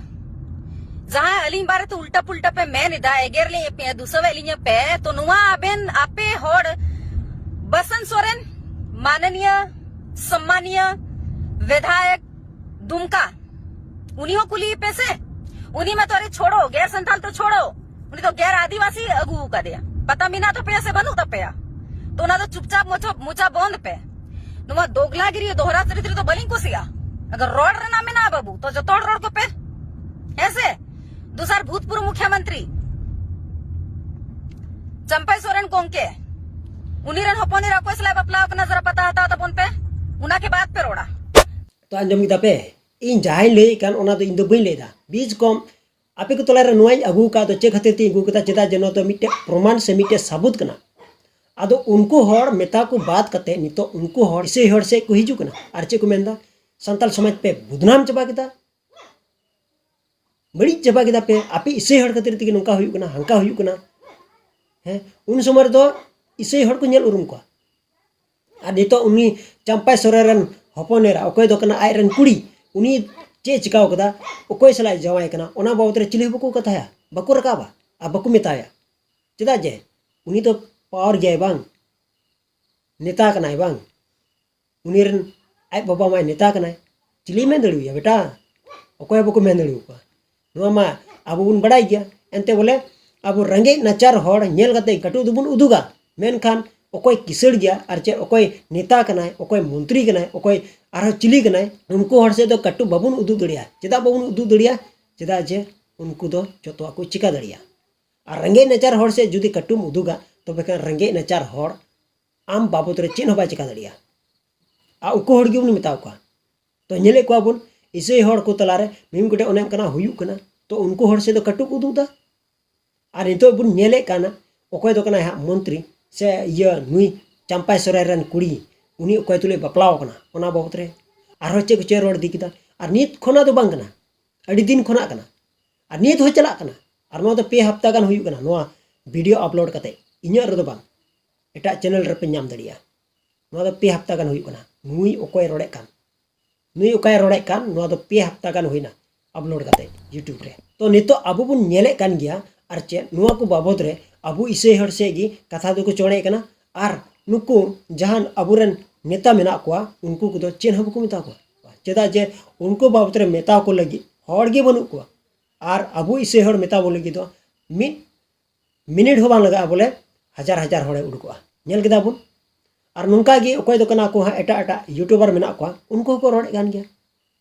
ᱡᱟᱦᱟᱸᱭ ᱟᱹᱞᱤᱧ ᱵᱟᱨᱮᱛᱮ ᱩᱞᱴᱟ ᱯᱩᱞᱴᱟ ᱯᱮ ᱢᱮᱱ ᱮᱫᱟ, ᱮᱜᱮᱨ ᱞᱤᱧ ᱯᱮ, ᱫᱩᱥᱟᱹᱣᱮᱫ ᱞᱤᱧᱟ ᱯᱮ, ᱛᱚ ᱱᱚᱣᱟ ᱟᱵᱮᱱ ᱟᱯᱮ ᱦᱚᱲ ᱵᱟᱥᱚᱱ ᱥᱚᱨᱮᱱ, ᱢᱟᱱᱚᱱᱤᱭᱟ ᱥᱚᱢᱢᱟᱱᱤᱭᱟ ᱵᱤᱫᱷᱟᱭᱚᱠ ᱫᱩᱢᱠᱟ, ᱩᱱᱤ ᱦᱚᱸ ᱠᱩᱞᱤᱭᱮ ᱯᱮ ᱥᱮ᱾ ᱩᱱᱤ ᱢᱟ ᱛᱚ ᱟᱨᱮ ᱪᱷᱳᱲᱚ, ᱜᱮᱨ ᱥᱟᱱᱛᱟᱞ ᱛᱚ ᱪᱷᱳᱲᱚ, ᱩᱱᱤ ᱫᱚ ᱜᱮᱨ ᱟᱹᱫᱤᱵᱟᱹᱥᱤ ᱟᱹᱜᱩ ᱟᱠᱟᱫᱮᱭᱟ᱾ ᱯᱟᱛᱟ ᱢᱮᱱᱟᱜ ᱛᱟᱯᱮᱭᱟ ᱥᱮ ᱵᱟᱹᱱᱩᱜ ᱛᱟᱯᱮᱭᱟ? ᱛᱚ ᱚᱱᱟ ᱫᱚ ᱪᱩᱯᱪᱟᱯ ᱢᱚᱪᱟ, ᱢᱚᱪᱟ ᱵᱚᱱᱫ ᱯᱮ᱾ ᱱᱚᱣᱟ ᱫᱳᱜᱽᱞᱟᱜᱤᱨᱤ ᱫᱚᱦᱨᱟ ᱪᱚᱨᱤᱛᱨᱚ ᱫᱚ ᱵᱟᱹᱞᱤᱧ ᱠᱩᱥᱤᱭᱟᱜᱼᱟ᱾ ᱟᱜᱟᱨ ᱨᱚᱲ ᱨᱮᱱᱟᱜ ᱢᱮᱱᱟᱜᱼᱟ ᱵᱟᱹᱵᱩ, ᱛᱚ ᱡᱚᱛᱚ ᱦᱚᱲ ᱨᱚᱲ ᱠᱚᱯᱮ, ᱦᱮᱸ ᱥᱮ? ᱫᱚᱥᱟᱨ ᱵᱷᱩᱛᱯᱩᱨᱵᱚ ᱢᱩᱠᱷᱭᱚᱢᱚᱱᱛᱨᱤ ᱪᱟᱢᱯᱟᱭ ᱥᱚᱨᱮᱱ ᱜᱚᱝᱠᱮ, ᱩᱱᱤ ᱨᱮᱱ ᱦᱚᱯᱚᱱ ᱮᱨᱟ ᱚᱠᱚᱭ ᱥᱟᱞᱟᱜ ᱵᱟᱯᱞᱟ ᱟᱠᱟᱱᱟ, ᱡᱟᱨᱟ ᱯᱟᱛᱟ ᱦᱟᱛᱟᱣ ᱛᱟᱵᱚᱱ ᱯᱮ, ᱚᱱᱟ ᱠᱮ ᱵᱟᱫ ᱯᱮ ᱨᱚᱲᱟ᱾ ᱛᱚ ᱟᱸᱡᱚᱢ ᱠᱮᱫᱟ ᱯᱮ, ᱤᱧ ᱡᱟᱦᱟᱸᱧ ᱞᱟᱹᱭᱮᱫ ᱠᱟᱱ ᱚᱱᱟ ᱫᱚ ᱤᱧ ᱫᱚ ᱵᱟᱹᱧ ᱞᱟᱹᱭᱫᱟ᱾ ᱵᱤᱡᱽ ᱠᱚᱢ ᱟᱯᱮ ᱠᱚ ᱛᱟᱞᱟᱨᱮ ᱱᱚᱣᱟᱧ ᱟᱹᱜᱩ ᱟᱠᱟᱫ ᱫᱚ ᱪᱮᱫ ᱠᱷᱟᱹᱛᱤᱨ ᱛᱮᱧ ᱟᱹᱜᱩ ᱠᱮᱫᱟ? ᱪᱮᱫᱟᱜ ᱡᱮ ᱱᱚᱣᱟ ᱫᱚ ᱢᱤᱫᱴᱮᱡ ᱯᱨᱚᱢᱟᱱ ᱥᱮ ᱢᱤᱫᱴᱮᱡ ᱥᱟᱹᱵᱩᱛ ᱠᱟᱱᱟ᱾ ᱟᱫᱚ ᱩᱱᱠᱩ ᱦᱚᱲ ᱢᱮᱛᱟ ᱠᱚ ᱵᱟᱫ ᱠᱟᱛᱮ ᱱᱤᱛᱚᱜ ᱩᱱᱠᱩ ᱦᱚᱲ ᱤᱥᱟᱹᱭ ᱦᱚᱲ ᱥᱮᱫ ᱠᱚ ᱦᱤᱡᱩᱜ ᱠᱟᱱᱟ ᱟᱨ ᱪᱮᱫ ᱠᱚ ᱢᱮᱱᱫᱟ? ᱥᱟᱱᱛᱟᱞ ᱥᱚᱢᱟᱡᱽ ᱯᱮ ᱵᱚᱫᱱᱟᱢ ᱪᱟᱵᱟ ᱠᱮᱫᱟ, ᱵᱟᱹᱲᱤᱡ ᱪᱟᱵᱟ ᱠᱮᱫᱟ ᱯᱮ, ᱟᱯᱮ ᱤᱥᱟᱹᱭ ᱦᱚᱲ ᱠᱷᱟᱹᱛᱤᱨ ᱛᱮᱜᱮ ᱱᱚᱝᱠᱟ ᱦᱩᱭᱩᱜ ᱠᱟᱱᱟ, ᱦᱟᱝᱠᱟ ᱦᱩᱭᱩᱜ ᱠᱟᱱᱟ᱾ ᱦᱮᱸ, ᱩᱱ ᱥᱚᱢᱚᱭ ᱨᱮᱫᱚ ᱤᱥᱟᱹᱭ ᱦᱚᱲ ᱠᱚ ᱧᱮᱞ ᱩᱨᱩᱢ ᱠᱚᱣᱟ᱾ ᱟᱨ ᱱᱤᱛᱚᱜ ᱩᱱᱤ ᱪᱟᱢᱯᱟᱭ ᱥᱚᱨᱮᱱ ᱨᱮᱱ ᱦᱚᱯᱚᱱ ᱮᱨᱟ, ᱚᱠᱚᱭ ᱫᱚ ᱠᱟᱱᱟ ᱟᱡ ᱨᱮᱱ ᱠᱩᱲᱤ, ᱩᱱᱤ ᱪᱮᱫ ᱮ ᱪᱤᱠᱟᱹᱣ ᱠᱟᱫᱟ, ᱚᱠᱚᱭ ᱥᱟᱞᱟᱜ ᱮ ᱡᱟᱶᱟᱭ ᱠᱟᱱᱟ, ᱚᱱᱟ ᱵᱟᱵᱚᱫ ᱨᱮ ᱪᱤᱞᱤ ᱦᱚᱸ ᱵᱟᱠᱚ ᱠᱟᱛᱷᱟᱭᱟ, ᱵᱟᱠᱚ ᱨᱟᱠᱟᱵᱟ ᱟᱨ ᱵᱟᱠᱚ ᱢᱮᱛᱟᱭᱟ᱾ ᱪᱮᱫᱟᱜ ᱡᱮ ᱩᱱᱤ ᱫᱚ ᱯᱟᱣᱟᱨ ᱜᱮᱭᱟᱭ ᱵᱟᱝ, ᱱᱮᱛᱟ ᱠᱟᱱᱟᱭ ᱵᱟᱝ, ᱩᱱᱤ ᱨᱮᱱ ᱟᱡ ᱵᱟᱵᱟ ᱢᱟᱭ ᱱᱮᱛᱟ ᱠᱟᱱᱟᱭ, ᱪᱤᱞᱤᱭ ᱢᱮᱱ ᱫᱟᱲᱮᱣᱟᱭᱟ ᱵᱮᱴᱟ? ᱚᱠᱚᱭ ᱦᱚᱸ ᱵᱟᱠᱚ ᱢᱮᱱ ᱫᱟᱲᱮᱭᱟᱠᱚᱣᱟ᱾ ᱱᱚᱣᱟ ᱢᱟ ᱟᱵᱚ ᱵᱚᱱ ᱵᱟᱲᱟᱭ ᱜᱮᱭᱟ᱾ ᱮᱱᱛᱮ ᱵᱚᱞᱮ ᱟᱵᱚ ᱨᱮᱸᱜᱮᱡ ᱱᱟᱪᱟᱨ ᱦᱚᱲ ᱧᱮᱞ ᱠᱟᱛᱮ ᱠᱟᱹᱴᱩᱵ ᱫᱚᱵᱚᱱ ᱩᱫᱩᱜᱟ, ᱢᱮᱱᱠᱷᱟᱱ ᱚᱠᱚᱭ ᱠᱤᱥᱟᱹᱬ ᱜᱮᱭᱟ ᱟᱨ ᱪᱮᱫ ᱚᱠᱚᱭ ᱱᱮᱛᱟ ᱠᱟᱱᱟᱭ, ᱚᱠᱚᱭ ᱢᱚᱱᱛᱨᱤ ᱠᱟᱱᱟᱭ, ᱚᱠᱚᱭ ᱟᱨᱦᱚᱸ ᱪᱤᱞᱤ ᱠᱟᱱᱟᱭ, ᱩᱱᱠᱩ ᱦᱚᱲ ᱥᱮᱫ ᱫᱚ ᱠᱟᱹᱴᱩᱵ ᱵᱟᱵᱚᱱ ᱩᱫᱩᱜ ᱫᱟᱲᱮᱭᱟᱜᱼᱟ᱾ ᱪᱮᱫᱟᱜ ᱵᱟᱵᱚᱱ ᱩᱫᱩᱜ ᱫᱟᱲᱮᱭᱟᱜᱼᱟ? ᱪᱮᱫᱟᱜ ᱡᱮ ᱩᱱᱠᱩ ᱫᱚ ᱡᱚᱛᱚᱣᱟᱜ ᱠᱚ ᱪᱤᱠᱟ ᱫᱟᱲᱮᱭᱟᱜᱼᱟ᱾ ᱟᱨ ᱨᱮᱸᱜᱮᱡ ᱱᱟᱪᱟᱨ ᱦᱚᱲ ᱥᱮᱫ ᱡᱩᱫᱤ ᱠᱟᱹᱴᱩᱵ ᱩᱫᱩᱜᱟ, ᱛᱚᱵᱮ ᱠᱷᱟᱱ ᱨᱮᱸᱜᱮᱡ ᱱᱟᱪᱟᱨ ᱦᱚᱲ ᱟᱢ ᱵᱟᱵᱚᱫ ᱨᱮ ᱪᱮᱫ ᱦᱚᱸ ᱵᱟᱭ ᱪᱤᱠᱟ ᱫᱟᱲᱮᱭᱟᱜᱼᱟ᱾ ᱟᱨ ᱩᱱᱠᱩ ᱦᱚᱲ ᱜᱮᱵᱚᱱ ᱢᱮᱛᱟ ᱠᱚᱣᱟ᱾ ᱛᱚ ᱧᱮᱞᱮᱫ ᱠᱚᱣᱟ ᱵᱚᱱ, ᱤᱥᱟᱹᱭ ᱦᱚᱲ ᱠᱚ ᱛᱟᱞᱟᱨᱮ ᱢᱤᱢᱤᱫ ᱜᱚᱴᱮᱡ ᱚᱱᱮ ᱚᱱᱠᱟᱱᱟᱜ ᱦᱩᱭᱩᱜ ᱠᱟᱱᱟ᱾ ᱛᱚ ᱩᱱᱠᱩ ᱦᱚᱲ ᱥᱮᱫ ᱫᱚ ᱠᱟᱹᱴᱩᱵ ᱩᱫᱩᱜ ᱮᱫᱟ᱾ ᱟᱨ ᱱᱤᱛᱚᱜ ᱵᱚᱱ ᱧᱮᱞᱮᱫ ᱠᱟᱱᱟ, ᱚᱠᱚᱭ ᱫᱚ ᱠᱟᱱᱟᱭ ᱦᱟᱸᱜ ᱢᱚᱱᱛᱨᱤ, ᱥᱮ ᱤᱭᱟᱹ ᱱᱩᱭ ᱪᱟᱢᱯᱟᱭ ᱥᱚᱨᱮᱱ ᱨᱮᱱ ᱠᱩᱲᱤ, ᱩᱱᱤ ᱚᱠᱚᱭ ᱛᱩᱞᱩᱡ ᱵᱟᱯᱞᱟᱣ ᱠᱟᱱᱟ, ᱚᱱᱟ ᱵᱟᱵᱚᱫ ᱨᱮ ᱟᱨᱦᱚᱸ ᱪᱮᱫ ᱠᱚᱪᱚᱭ ᱨᱚᱲ ᱤᱫᱤ ᱠᱮᱫᱟ᱾ ᱟᱨ ᱱᱤᱛ ᱠᱷᱚᱱᱟᱜ ᱫᱚ ᱵᱟᱝ ᱠᱟᱱᱟ, ᱟᱹᱰᱤ ᱫᱤᱱ ᱠᱷᱚᱱᱟᱜ ᱠᱟᱱᱟ᱾ ᱟᱨ ᱱᱤᱛ ᱦᱚᱸ ᱪᱟᱞᱟᱜ ᱠᱟᱱᱟ᱾ ᱟᱨ ᱱᱚᱣᱟ ᱫᱚ ᱯᱮ ᱦᱟᱯᱛᱟ ᱜᱟᱱ ᱦᱩᱭᱩᱜ ᱠᱟᱱᱟ, ᱱᱚᱣᱟ ᱵᱷᱤᱰᱤᱭᱳ ᱟᱯᱞᱳᱰ ᱠᱟᱛᱮ᱾ ᱤᱧᱟᱹᱜ ᱨᱮᱫᱚ ᱵᱟᱝ, ᱮᱴᱟᱜ ᱪᱮᱱᱮᱞ ᱨᱮᱯᱮ ᱧᱟᱢ ᱫᱟᱲᱮᱭᱟᱜᱼᱟ᱾ ᱱᱚᱣᱟ ᱫᱚ ᱯᱮ ᱦᱟᱯᱛᱟ ᱜᱟᱱ ᱦᱩᱭᱩᱜ ᱠᱟᱱᱟ᱾ ᱱᱩᱭ ᱚᱠᱚᱭ ᱨᱚᱲᱮᱫ ᱠᱟᱱ, ᱱᱩᱭ ᱚᱠᱟᱭ ᱨᱚᱲᱮᱫ ᱠᱟᱱ, ᱱᱚᱣᱟ ᱫᱚ ᱯᱮ ᱦᱟᱯᱛᱟ ᱜᱟᱱ ᱦᱩᱭᱱᱟ ᱟᱯᱞᱳᱰ ᱠᱟᱛᱮ YouTube ᱨᱮ᱾ ᱛᱚ ᱱᱤᱛᱚᱜ ᱟᱵᱚ ᱵᱚᱱ ᱧᱮᱞᱮᱫ ᱠᱟᱱ ᱜᱮᱭᱟ, ᱟᱨ ᱪᱮᱫ ᱱᱚᱣᱟ ᱠᱚ ᱵᱟᱵᱚᱫ ᱨᱮ ᱟᱵᱚ ᱤᱥᱟᱹᱭ ᱦᱚᱲ ᱥᱮᱫ ᱜᱮ ᱠᱟᱛᱷᱟ ᱫᱚᱠᱚ ᱪᱚᱲᱮᱫ ᱠᱟᱱᱟ᱾ ᱟᱨ ᱱᱩᱠᱩ ᱡᱟᱦᱟᱱ ᱟᱵᱚᱨᱮᱱ ᱱᱮᱛᱟ ᱢᱮᱱᱟᱜ ᱠᱚᱣᱟ, ᱩᱱᱠᱩ ᱠᱚᱫᱚ ᱪᱮᱫ ᱦᱚᱸ ᱵᱟᱠᱚ ᱢᱮᱛᱟ ᱠᱚᱣᱟ᱾ ᱪᱮᱫᱟᱜ ᱡᱮ ᱩᱱᱠᱩ ᱵᱟᱵᱚᱫ ᱨᱮ ᱢᱮᱛᱟ ᱠᱚ ᱞᱟᱹᱜᱤᱫ ᱦᱚᱲ ᱜᱮ ᱵᱟᱹᱱᱩᱜ ᱠᱚᱣᱟ᱾ ᱟᱨ ᱟᱵᱚ ᱤᱥᱟᱹᱭ ᱦᱚᱲ ᱢᱮᱛᱟ ᱵᱚᱱ ᱞᱟᱹᱜᱤᱫ ᱫᱚ ᱢᱤᱫ ᱢᱤᱱᱤᱴ ᱦᱚᱸ ᱵᱟᱝ ᱞᱟᱜᱟᱜᱼᱟ, ᱵᱚᱞᱮ ᱦᱟᱡᱟᱨ ᱦᱟᱡᱟᱨ ᱦᱚᱲᱮ ᱩᱰᱩᱠᱚᱜᱼᱟ᱾ ᱧᱮᱞ ᱠᱮᱫᱟ ᱵᱚᱱ᱾ ᱟᱨ ᱱᱚᱝᱠᱟ ᱜᱮ ᱚᱠᱚᱭ ᱫᱚ ᱠᱟᱱᱟ ᱠᱚ ᱦᱟᱸᱜ, ᱮᱴᱟᱜ ᱮᱴᱟᱜ ᱭᱩᱴᱩᱵᱟᱨ ᱢᱮᱱᱟᱜ ᱠᱚᱣᱟ, ᱩᱱᱠᱩ ᱦᱚᱸᱠᱚ ᱨᱚᱲᱮᱫ ᱠᱟᱱ ᱜᱮᱭᱟ᱾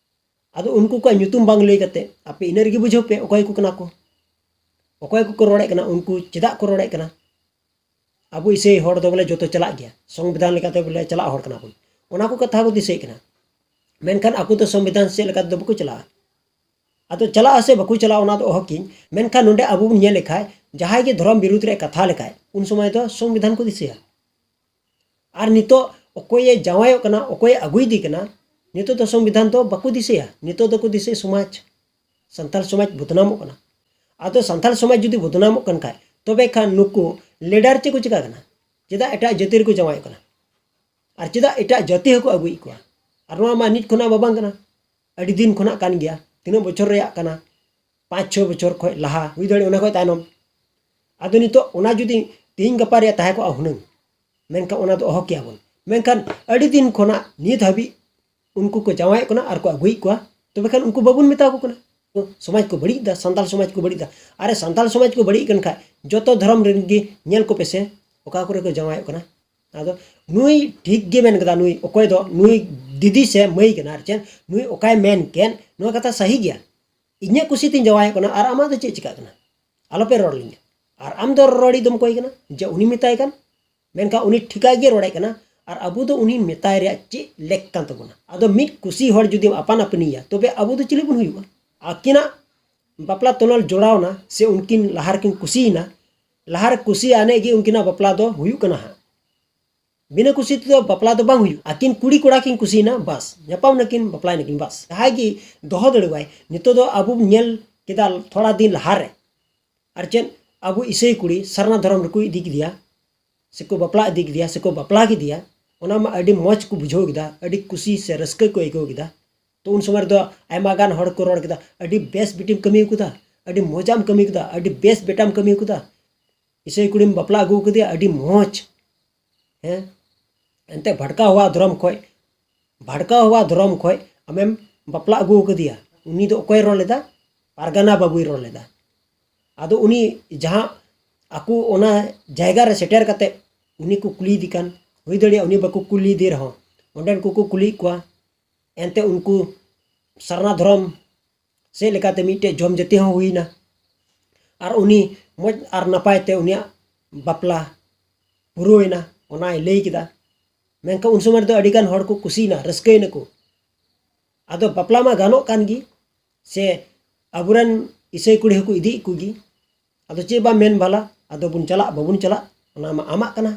ᱟᱫᱚ ᱩᱱᱠᱩ ᱠᱚᱣᱟᱜ ᱧᱩᱛᱩᱢ ᱵᱟᱝ ᱞᱟᱹᱭ ᱠᱟᱛᱮ ᱟᱯᱮ ᱤᱱᱟᱹ ᱨᱮᱜᱮ ᱵᱩᱡᱷᱟᱹᱣ ᱯᱮ ᱚᱠᱚᱭ ᱠᱚ ᱠᱟᱱᱟ ᱠᱚ, ᱚᱠᱚᱭ ᱠᱚᱠᱚ ᱨᱚᱲᱮᱫ ᱠᱟᱱᱟ, ᱩᱱᱠᱩ ᱪᱮᱫᱟᱜ ᱠᱚ ᱨᱚᱲᱮᱫ ᱠᱟᱱᱟ᱾ ᱟᱵᱚ ᱤᱥᱟᱹᱭ ᱦᱚᱲ ᱫᱚ ᱵᱚᱞᱮ ᱡᱚᱛᱚ ᱪᱟᱞᱟᱜ ᱜᱮᱭᱟ, ᱥᱚᱝᱵᱤᱫᱷᱟᱱ ᱞᱮᱠᱟᱛᱮ ᱵᱚᱞᱮ ᱪᱟᱞᱟᱜ ᱦᱚᱲ ᱠᱟᱱᱟ ᱵᱚᱱ, ᱚᱱᱟ ᱠᱚ ᱠᱟᱛᱷᱟ ᱠᱚ ᱫᱤᱥᱟᱹᱭᱮᱫ ᱠᱟᱱᱟ᱾ ᱢᱮᱱᱠᱷᱟᱱ ᱟᱠᱚ ᱫᱚ ᱥᱚᱝᱵᱤᱫᱷᱟᱱ ᱥᱮᱫ ᱞᱮᱠᱟ ᱛᱮᱫᱚ ᱵᱟᱠᱚ ᱪᱟᱞᱟᱜᱼᱟ᱾ ᱟᱫᱚ ᱪᱟᱞᱟᱜᱼᱟ ᱥᱮ ᱵᱟᱠᱚ ᱪᱟᱞᱟᱜᱼᱟ, ᱚᱱᱟ ᱫᱚ ᱚᱦᱚ ᱠᱤᱧ᱾ ᱢᱮᱱᱠᱷᱟᱱ ᱱᱚᱰᱮ ᱟᱵᱚ ᱵᱚᱱ ᱧᱮᱞ ᱞᱮᱠᱷᱟᱡ, ᱡᱟᱦᱟᱸᱭ ᱜᱮ ᱫᱷᱚᱨᱚᱢ ᱵᱤᱨᱩᱫᱽ ᱨᱮ ᱠᱟᱛᱷᱟ ᱞᱮᱠᱷᱟᱡ, ᱩᱱ ᱥᱚᱢᱚᱭ ᱫᱚ ᱥᱚᱝᱵᱤᱫᱷᱟᱱ ᱠᱚ ᱫᱤᱥᱟᱹᱭᱟ᱾ ᱟᱨ ᱱᱤᱛᱚᱜ ᱚᱠᱚᱭᱮ ᱡᱟᱶᱟᱭᱚᱜ ᱠᱟᱱᱟ, ᱚᱠᱚᱭᱮ ᱟᱹᱜᱩᱭᱮᱫᱮ ᱠᱟᱱᱟ, ᱱᱤᱛᱚᱜ ᱫᱚ ᱥᱚᱝᱵᱤᱫᱷᱟᱱ ᱫᱚ ᱵᱟᱠᱚ ᱫᱤᱥᱟᱹᱭᱟ᱾ ᱱᱤᱛᱚᱜ ᱫᱚᱠᱚ ᱫᱤᱥᱟᱹᱭᱟ ᱥᱚᱢᱟᱡᱽ, ᱥᱟᱱᱛᱟᱲ ᱥᱚᱢᱟᱡᱽ ᱵᱚᱫᱱᱟᱢᱚᱜ ᱠᱟᱱᱟ᱾ ᱟᱫᱚ ᱥᱟᱱᱛᱟᱲ ᱥᱚᱢᱟᱡᱽ ᱡᱩᱫᱤ ᱵᱚᱫᱱᱟᱢᱚᱜ ᱠᱟᱱ ᱠᱷᱟᱡ, ᱛᱚᱵᱮ ᱠᱷᱟᱱ ᱱᱩᱠᱩ ᱞᱤᱰᱟᱨ ᱪᱮᱫ ᱠᱚ ᱪᱤᱠᱟᱹ ᱠᱟᱱᱟ? ᱪᱮᱫᱟᱜ ᱮᱴᱟᱜ ᱡᱟᱹᱛᱤ ᱨᱮᱠᱚ ᱡᱟᱶᱟᱭᱚᱜ ᱠᱟᱱᱟ? ᱟᱨ ᱪᱮᱫᱟᱜ ᱮᱴᱟᱜ ᱡᱟᱹᱛᱤ ᱦᱚᱸᱠᱚ ᱟᱹᱜᱩᱭᱮᱫ ᱠᱚᱣᱟ? ᱟᱨ ᱱᱚᱣᱟ ᱢᱟ ᱱᱤᱛ ᱠᱷᱚᱱᱟᱜ ᱢᱟ ᱵᱟᱝ ᱠᱟᱱᱟ, ᱟᱹᱰᱤ ᱫᱤᱱ ᱠᱷᱚᱱᱟᱜ ᱠᱟᱱ ᱜᱮᱭᱟ᱾ ᱛᱤᱱᱟᱹᱜ ᱵᱚᱪᱷᱚᱨ ᱨᱮᱭᱟᱜ ᱠᱟᱱᱟ? ᱯᱟᱸᱪ ᱪᱷᱚ ᱵᱚᱪᱷᱚᱨ ᱠᱷᱚᱱ ᱞᱟᱦᱟ, ᱦᱩᱭ ᱫᱟᱲᱮᱭᱟᱜᱼᱟ ᱚᱱᱟ ᱠᱷᱚᱱ ᱛᱟᱭᱱᱚᱢ᱾ ᱟᱫᱚ ᱱᱤᱛᱚᱜ ᱚᱱᱟ ᱡᱩᱫᱤ ᱛᱮᱦᱮᱧ ᱜᱟᱯᱟ ᱨᱮᱭᱟᱜ ᱛᱟᱦᱮᱸ ᱠᱚᱜᱼᱟ ᱦᱩᱱᱟᱹᱝ, ᱢᱮᱱᱠᱷᱟᱱ ᱚᱱᱟ ᱫᱚ ᱚᱦᱚ ᱠᱮᱭᱟ ᱵᱚᱱ᱾ ᱢᱮᱱᱠᱷᱟᱱ ᱟᱹᱰᱤ ᱫᱤᱱ ᱠᱷᱚᱱᱟᱜ ᱱᱤᱛ ᱦᱟᱹᱵᱤᱡ ᱩᱱᱠᱩ ᱠᱚ ᱡᱟᱶᱟᱭᱚᱜ ᱠᱟᱱᱟ ᱟᱨ ᱠᱚ ᱟᱹᱜᱩᱭᱮᱫ ᱠᱚᱣᱟ᱾ ᱛᱚᱵᱮ ᱠᱷᱟᱱ ᱩᱱᱠᱩ ᱵᱟᱵᱚᱱ ᱢᱮᱛᱟ ᱠᱚ ᱠᱟᱱᱟ᱾ ᱥᱚᱢᱟᱡᱽ ᱠᱚ ᱵᱟᱹᱲᱤᱡ ᱮᱫᱟ, ᱥᱟᱱᱛᱟᱲ ᱥᱚᱢᱟᱡᱽ ᱠᱚ ᱵᱟᱹᱲᱤᱡ ᱮᱫᱟ᱾ ᱟᱨᱮ, ᱥᱟᱱᱛᱟᱲ ᱥᱚᱢᱟᱡᱽ ᱠᱚ ᱵᱟᱹᱲᱤᱡ ᱠᱟᱱ ᱠᱷᱟᱡ ᱡᱚᱛᱚ ᱫᱷᱚᱨᱚᱢ ᱨᱮᱱ ᱜᱮ ᱧᱮᱞ ᱠᱚᱯᱮ ᱥᱮ, ᱚᱠᱟ ᱠᱚᱨᱮ ᱠᱚ ᱡᱟᱶᱟᱭᱚᱜ ᱠᱟᱱᱟ᱾ ᱟᱫᱚ ᱱᱩᱭ ᱴᱷᱤᱠ ᱜᱮ ᱢᱮᱱ ᱠᱟᱫᱟ, ᱱᱩᱭ ᱚᱠᱚᱭ ᱫᱚ ᱱᱩᱭ ᱫᱤᱫᱤ ᱥᱮ ᱢᱟᱹᱭ ᱠᱟᱱᱟ, ᱟᱨ ᱪᱮᱫ ᱱᱩᱭ ᱚᱠᱟᱭ ᱢᱮᱱ ᱠᱮᱫ, ᱱᱚᱣᱟ ᱠᱟᱛᱷᱟ ᱥᱟᱹᱦᱤ ᱜᱮᱭᱟ᱾ ᱤᱧᱟᱹᱜ ᱠᱩᱥᱤ ᱛᱤᱧ ᱡᱟᱶᱟᱭᱚᱜ ᱠᱟᱱᱟ ᱟᱨ ᱟᱢᱟᱜ ᱫᱚ ᱪᱮᱫ ᱪᱤᱠᱟᱹᱜ ᱠᱟᱱᱟ? ᱟᱞᱚᱯᱮ ᱨᱚᱲ ᱞᱤᱧᱟ᱾ ᱟᱨ ᱟᱢ ᱫᱚ ᱨᱚᱲᱤᱡ ᱫᱚᱢ ᱚᱠᱚᱭ ᱠᱟᱱᱟ ᱡᱮ ᱩᱱᱤ ᱢᱮᱛᱟᱭ ᱠᱟᱱ? ᱢᱮᱱᱠᱷᱟᱱ ᱩᱱᱤ ᱴᱷᱤᱠᱟᱹ ᱜᱮ ᱨᱚᱲᱮᱫ ᱠᱟᱱᱟ᱾ ᱟᱨ ᱟᱵᱚ ᱫᱚ ᱩᱱᱤ ᱢᱮᱛᱟᱭ ᱨᱮᱭᱟᱜ ᱪᱮᱫ ᱞᱮᱠ ᱠᱟᱱ ᱛᱟᱵᱚᱱᱟ? ᱟᱫᱚ ᱢᱤᱫ ᱠᱩᱥᱤ ᱦᱚᱲ ᱡᱩᱫᱤᱢ ᱟᱯᱟᱱ ᱟᱹᱯᱤᱱᱤᱭᱟ, ᱛᱚᱵᱮ ᱟᱵᱚ ᱫᱚ ᱪᱤᱞᱤ ᱵᱚᱱ ᱦᱩᱭᱩᱜᱼᱟ? ᱟᱹᱠᱤᱱᱟᱜ ᱵᱟᱯᱞᱟ ᱛᱚᱱᱚᱞ ᱡᱚᱲᱟᱣᱱᱟ ᱥᱮ ᱩᱱᱠᱤᱱ ᱞᱟᱦᱟ ᱨᱮᱠᱤᱱ ᱠᱩᱥᱤᱭᱮᱱᱟ, ᱞᱟᱦᱟ ᱨᱮ ᱠᱩᱥᱤ ᱟᱱᱮ ᱜᱮ ᱩᱱᱠᱤᱱᱟᱜ ᱵᱟᱯᱞᱟ ᱫᱚ ᱦᱩᱭᱩᱜ ᱠᱟᱱᱟ ᱦᱟᱸᱜ᱾ ᱵᱤᱱᱟᱹ ᱠᱩᱥᱤ ᱛᱮᱫᱚ ᱵᱟᱯᱞᱟ ᱫᱚ ᱵᱟᱝ ᱦᱩᱭᱩᱜᱼᱟ᱾ ᱟᱹᱠᱤᱱ ᱠᱩᱲᱤ ᱠᱚᱲᱟ ᱠᱤᱱ ᱠᱩᱥᱤᱭᱮᱱᱟ, ᱵᱟᱥ, ᱧᱟᱯᱟᱢ ᱱᱟᱹᱠᱤᱱ, ᱵᱟᱯᱞᱟᱭ ᱱᱟᱹᱠᱤᱱ, ᱵᱟᱥ᱾ ᱡᱟᱦᱟᱸᱭ ᱜᱮ ᱫᱚᱦᱚ ᱫᱟᱲᱮᱣᱟᱭ, ᱱᱤᱛᱚᱜ ᱫᱚ ᱟᱵᱚ ᱧᱮᱞ ᱠᱮᱫᱟ ᱛᱷᱚᱲᱟ ᱫᱤᱱ ᱞᱟᱦᱟᱨᱮ, ᱟᱨ ᱪᱮᱫ ᱟᱵᱚ ᱤᱥᱟᱹᱭ ᱠᱩᱲᱤ ᱥᱟᱨᱱᱟ ᱫᱷᱚᱨᱚᱢ ᱨᱮᱠᱚ ᱤᱫᱤ ᱠᱮᱫᱮᱭᱟ, ᱥᱮᱠᱚ ᱵᱟᱯᱞᱟ ᱤᱫᱤ ᱠᱮᱫᱮᱭᱟ, ᱥᱮᱠᱚ ᱵᱟᱯᱞᱟ ᱠᱮᱫᱮᱭᱟ, ᱚᱱᱟ ᱢᱟ ᱟᱹᱰᱤ ᱢᱚᱡᱽ ᱠᱚ ᱵᱩᱡᱷᱟᱹᱣ ᱠᱮᱫᱟ, ᱟᱹᱰᱤ ᱠᱩᱥᱤ ᱥᱮ ᱨᱟᱹᱥᱠᱟᱹ ᱠᱚ ᱟᱹᱭᱠᱟᱹᱣ ᱠᱮᱫᱟ᱾ ᱛᱚ ᱩᱱ ᱥᱚᱢᱚᱭ ᱨᱮᱫᱚ ᱟᱭᱢᱟ ᱜᱟᱱ ᱦᱚᱲ ᱠᱚ ᱨᱚᱲ ᱠᱮᱫᱟ, "ᱟᱹᱰᱤ ᱵᱮᱥ ᱵᱤᱴᱤᱢ ᱠᱟᱹᱢᱤ ᱠᱟᱫᱟ, ᱟᱹᱰᱤ ᱢᱚᱡᱟᱢ ᱠᱟᱹᱢᱤ ᱠᱟᱫᱟ, ᱟᱹᱰᱤ ᱵᱮᱥ ᱵᱮᱴᱟᱢ ᱠᱟᱹᱢᱤ ᱠᱟᱫᱟ, ᱤᱥᱟᱹᱭ ᱠᱩᱲᱤᱢ ᱵᱟᱯᱞᱟ ᱟᱹᱜᱩ ᱠᱟᱫᱮᱭᱟ, ᱟᱹᱰᱤ ᱢᱚᱡᱽ, ᱦᱮᱸ, ᱮᱱᱛᱮ ᱵᱷᱟᱴᱠᱟ ᱦᱚᱣᱟ ᱫᱷᱚᱨᱚᱢ ᱠᱷᱚᱡ, ᱵᱷᱟᱴᱠᱟ ᱦᱚᱣᱟ ᱫᱷᱚᱨᱚᱢ ᱠᱷᱚᱡ ᱟᱢᱮᱢ ᱵᱟᱯᱞᱟ ᱟᱹᱜᱩ ᱠᱟᱫᱮᱭᱟ᱾" ᱩᱱᱤ ᱫᱚ ᱚᱠᱚᱭ ᱨᱚᱲ ᱞᱮᱫᱟ? ᱯᱟᱨᱜᱟᱱᱟ ᱵᱟᱹᱵᱩᱭ ᱨᱚᱲ ᱞᱮᱫᱟ᱾ ᱟᱫᱚ ᱩᱱᱤ ᱡᱟᱦᱟᱸ ᱟᱠᱚ ᱚᱱᱟ ᱡᱟᱭᱜᱟ ᱨᱮ ᱥᱮᱴᱮᱨ ᱠᱟᱛᱮ ᱩᱱᱤ ᱠᱚ ᱠᱩᱞᱤᱭᱮᱫᱮ ᱠᱟᱱ, ᱦᱩᱭ ᱫᱟᱲᱮᱭᱟᱜᱼᱟ ᱩᱱᱤ ᱵᱟᱠᱚ ᱠᱩᱞᱤᱭᱮᱫᱮ ᱨᱮᱦᱚᱸ, ᱚᱸᱰᱮᱱ ᱠᱚᱠᱚ ᱠᱩᱞᱤᱭᱮᱫ ᱠᱚᱣᱟ᱾ ᱮᱱᱛᱮ ᱩᱱᱠᱩ ᱥᱟᱨᱱᱟ ᱫᱷᱚᱨᱚᱢ ᱥᱮᱫ ᱞᱮᱠᱟᱛᱮ ᱢᱤᱫᱴᱮᱡ ᱡᱚᱢ ᱡᱟᱹᱛᱤ ᱦᱚᱸ ᱦᱩᱭᱱᱟ᱾ ᱟᱨ ᱩᱱᱤ ᱢᱚᱡᱽ ᱟᱨ ᱱᱟᱯᱟᱭ ᱛᱮ ᱩᱱᱤᱭᱟᱜ ᱵᱟᱯᱞᱟ ᱯᱩᱨᱟᱹᱣᱮᱱᱟ, ᱚᱱᱟᱭ ᱞᱟᱹᱭ ᱠᱮᱫᱟ᱾ ᱢᱮᱱᱠᱷᱟᱱ ᱩᱱ ᱥᱚᱢᱚᱭ ᱨᱮᱫᱚ ᱟᱹᱰᱤᱜᱟᱱ ᱦᱚᱲ ᱠᱚ ᱠᱩᱥᱤᱭᱮᱱᱟ, ᱨᱟᱹᱥᱠᱟᱹᱭᱮᱱᱟᱠᱚ᱾ ᱟᱫᱚ ᱵᱟᱯᱞᱟ ᱢᱟ ᱜᱟᱱᱚᱜ ᱠᱟᱱ ᱜᱮ, ᱥᱮ ᱟᱵᱚᱨᱮᱱ ᱤᱥᱟᱹᱭ ᱠᱩᱲᱤ ᱦᱚᱸᱠᱚ ᱤᱫᱤᱭᱮᱫ ᱠᱚᱜᱮ᱾ ᱟᱫᱚ ᱪᱮᱫ ᱵᱟᱢ ᱢᱮᱱ ᱵᱷᱟᱞᱟ, ᱟᱫᱚ ᱵᱚᱱ ᱪᱟᱞᱟᱜ ᱵᱟᱵᱚᱱ ᱪᱟᱞᱟᱜ, ᱚᱱᱟ ᱢᱟ ᱟᱢᱟᱜ ᱠᱟᱱᱟ᱾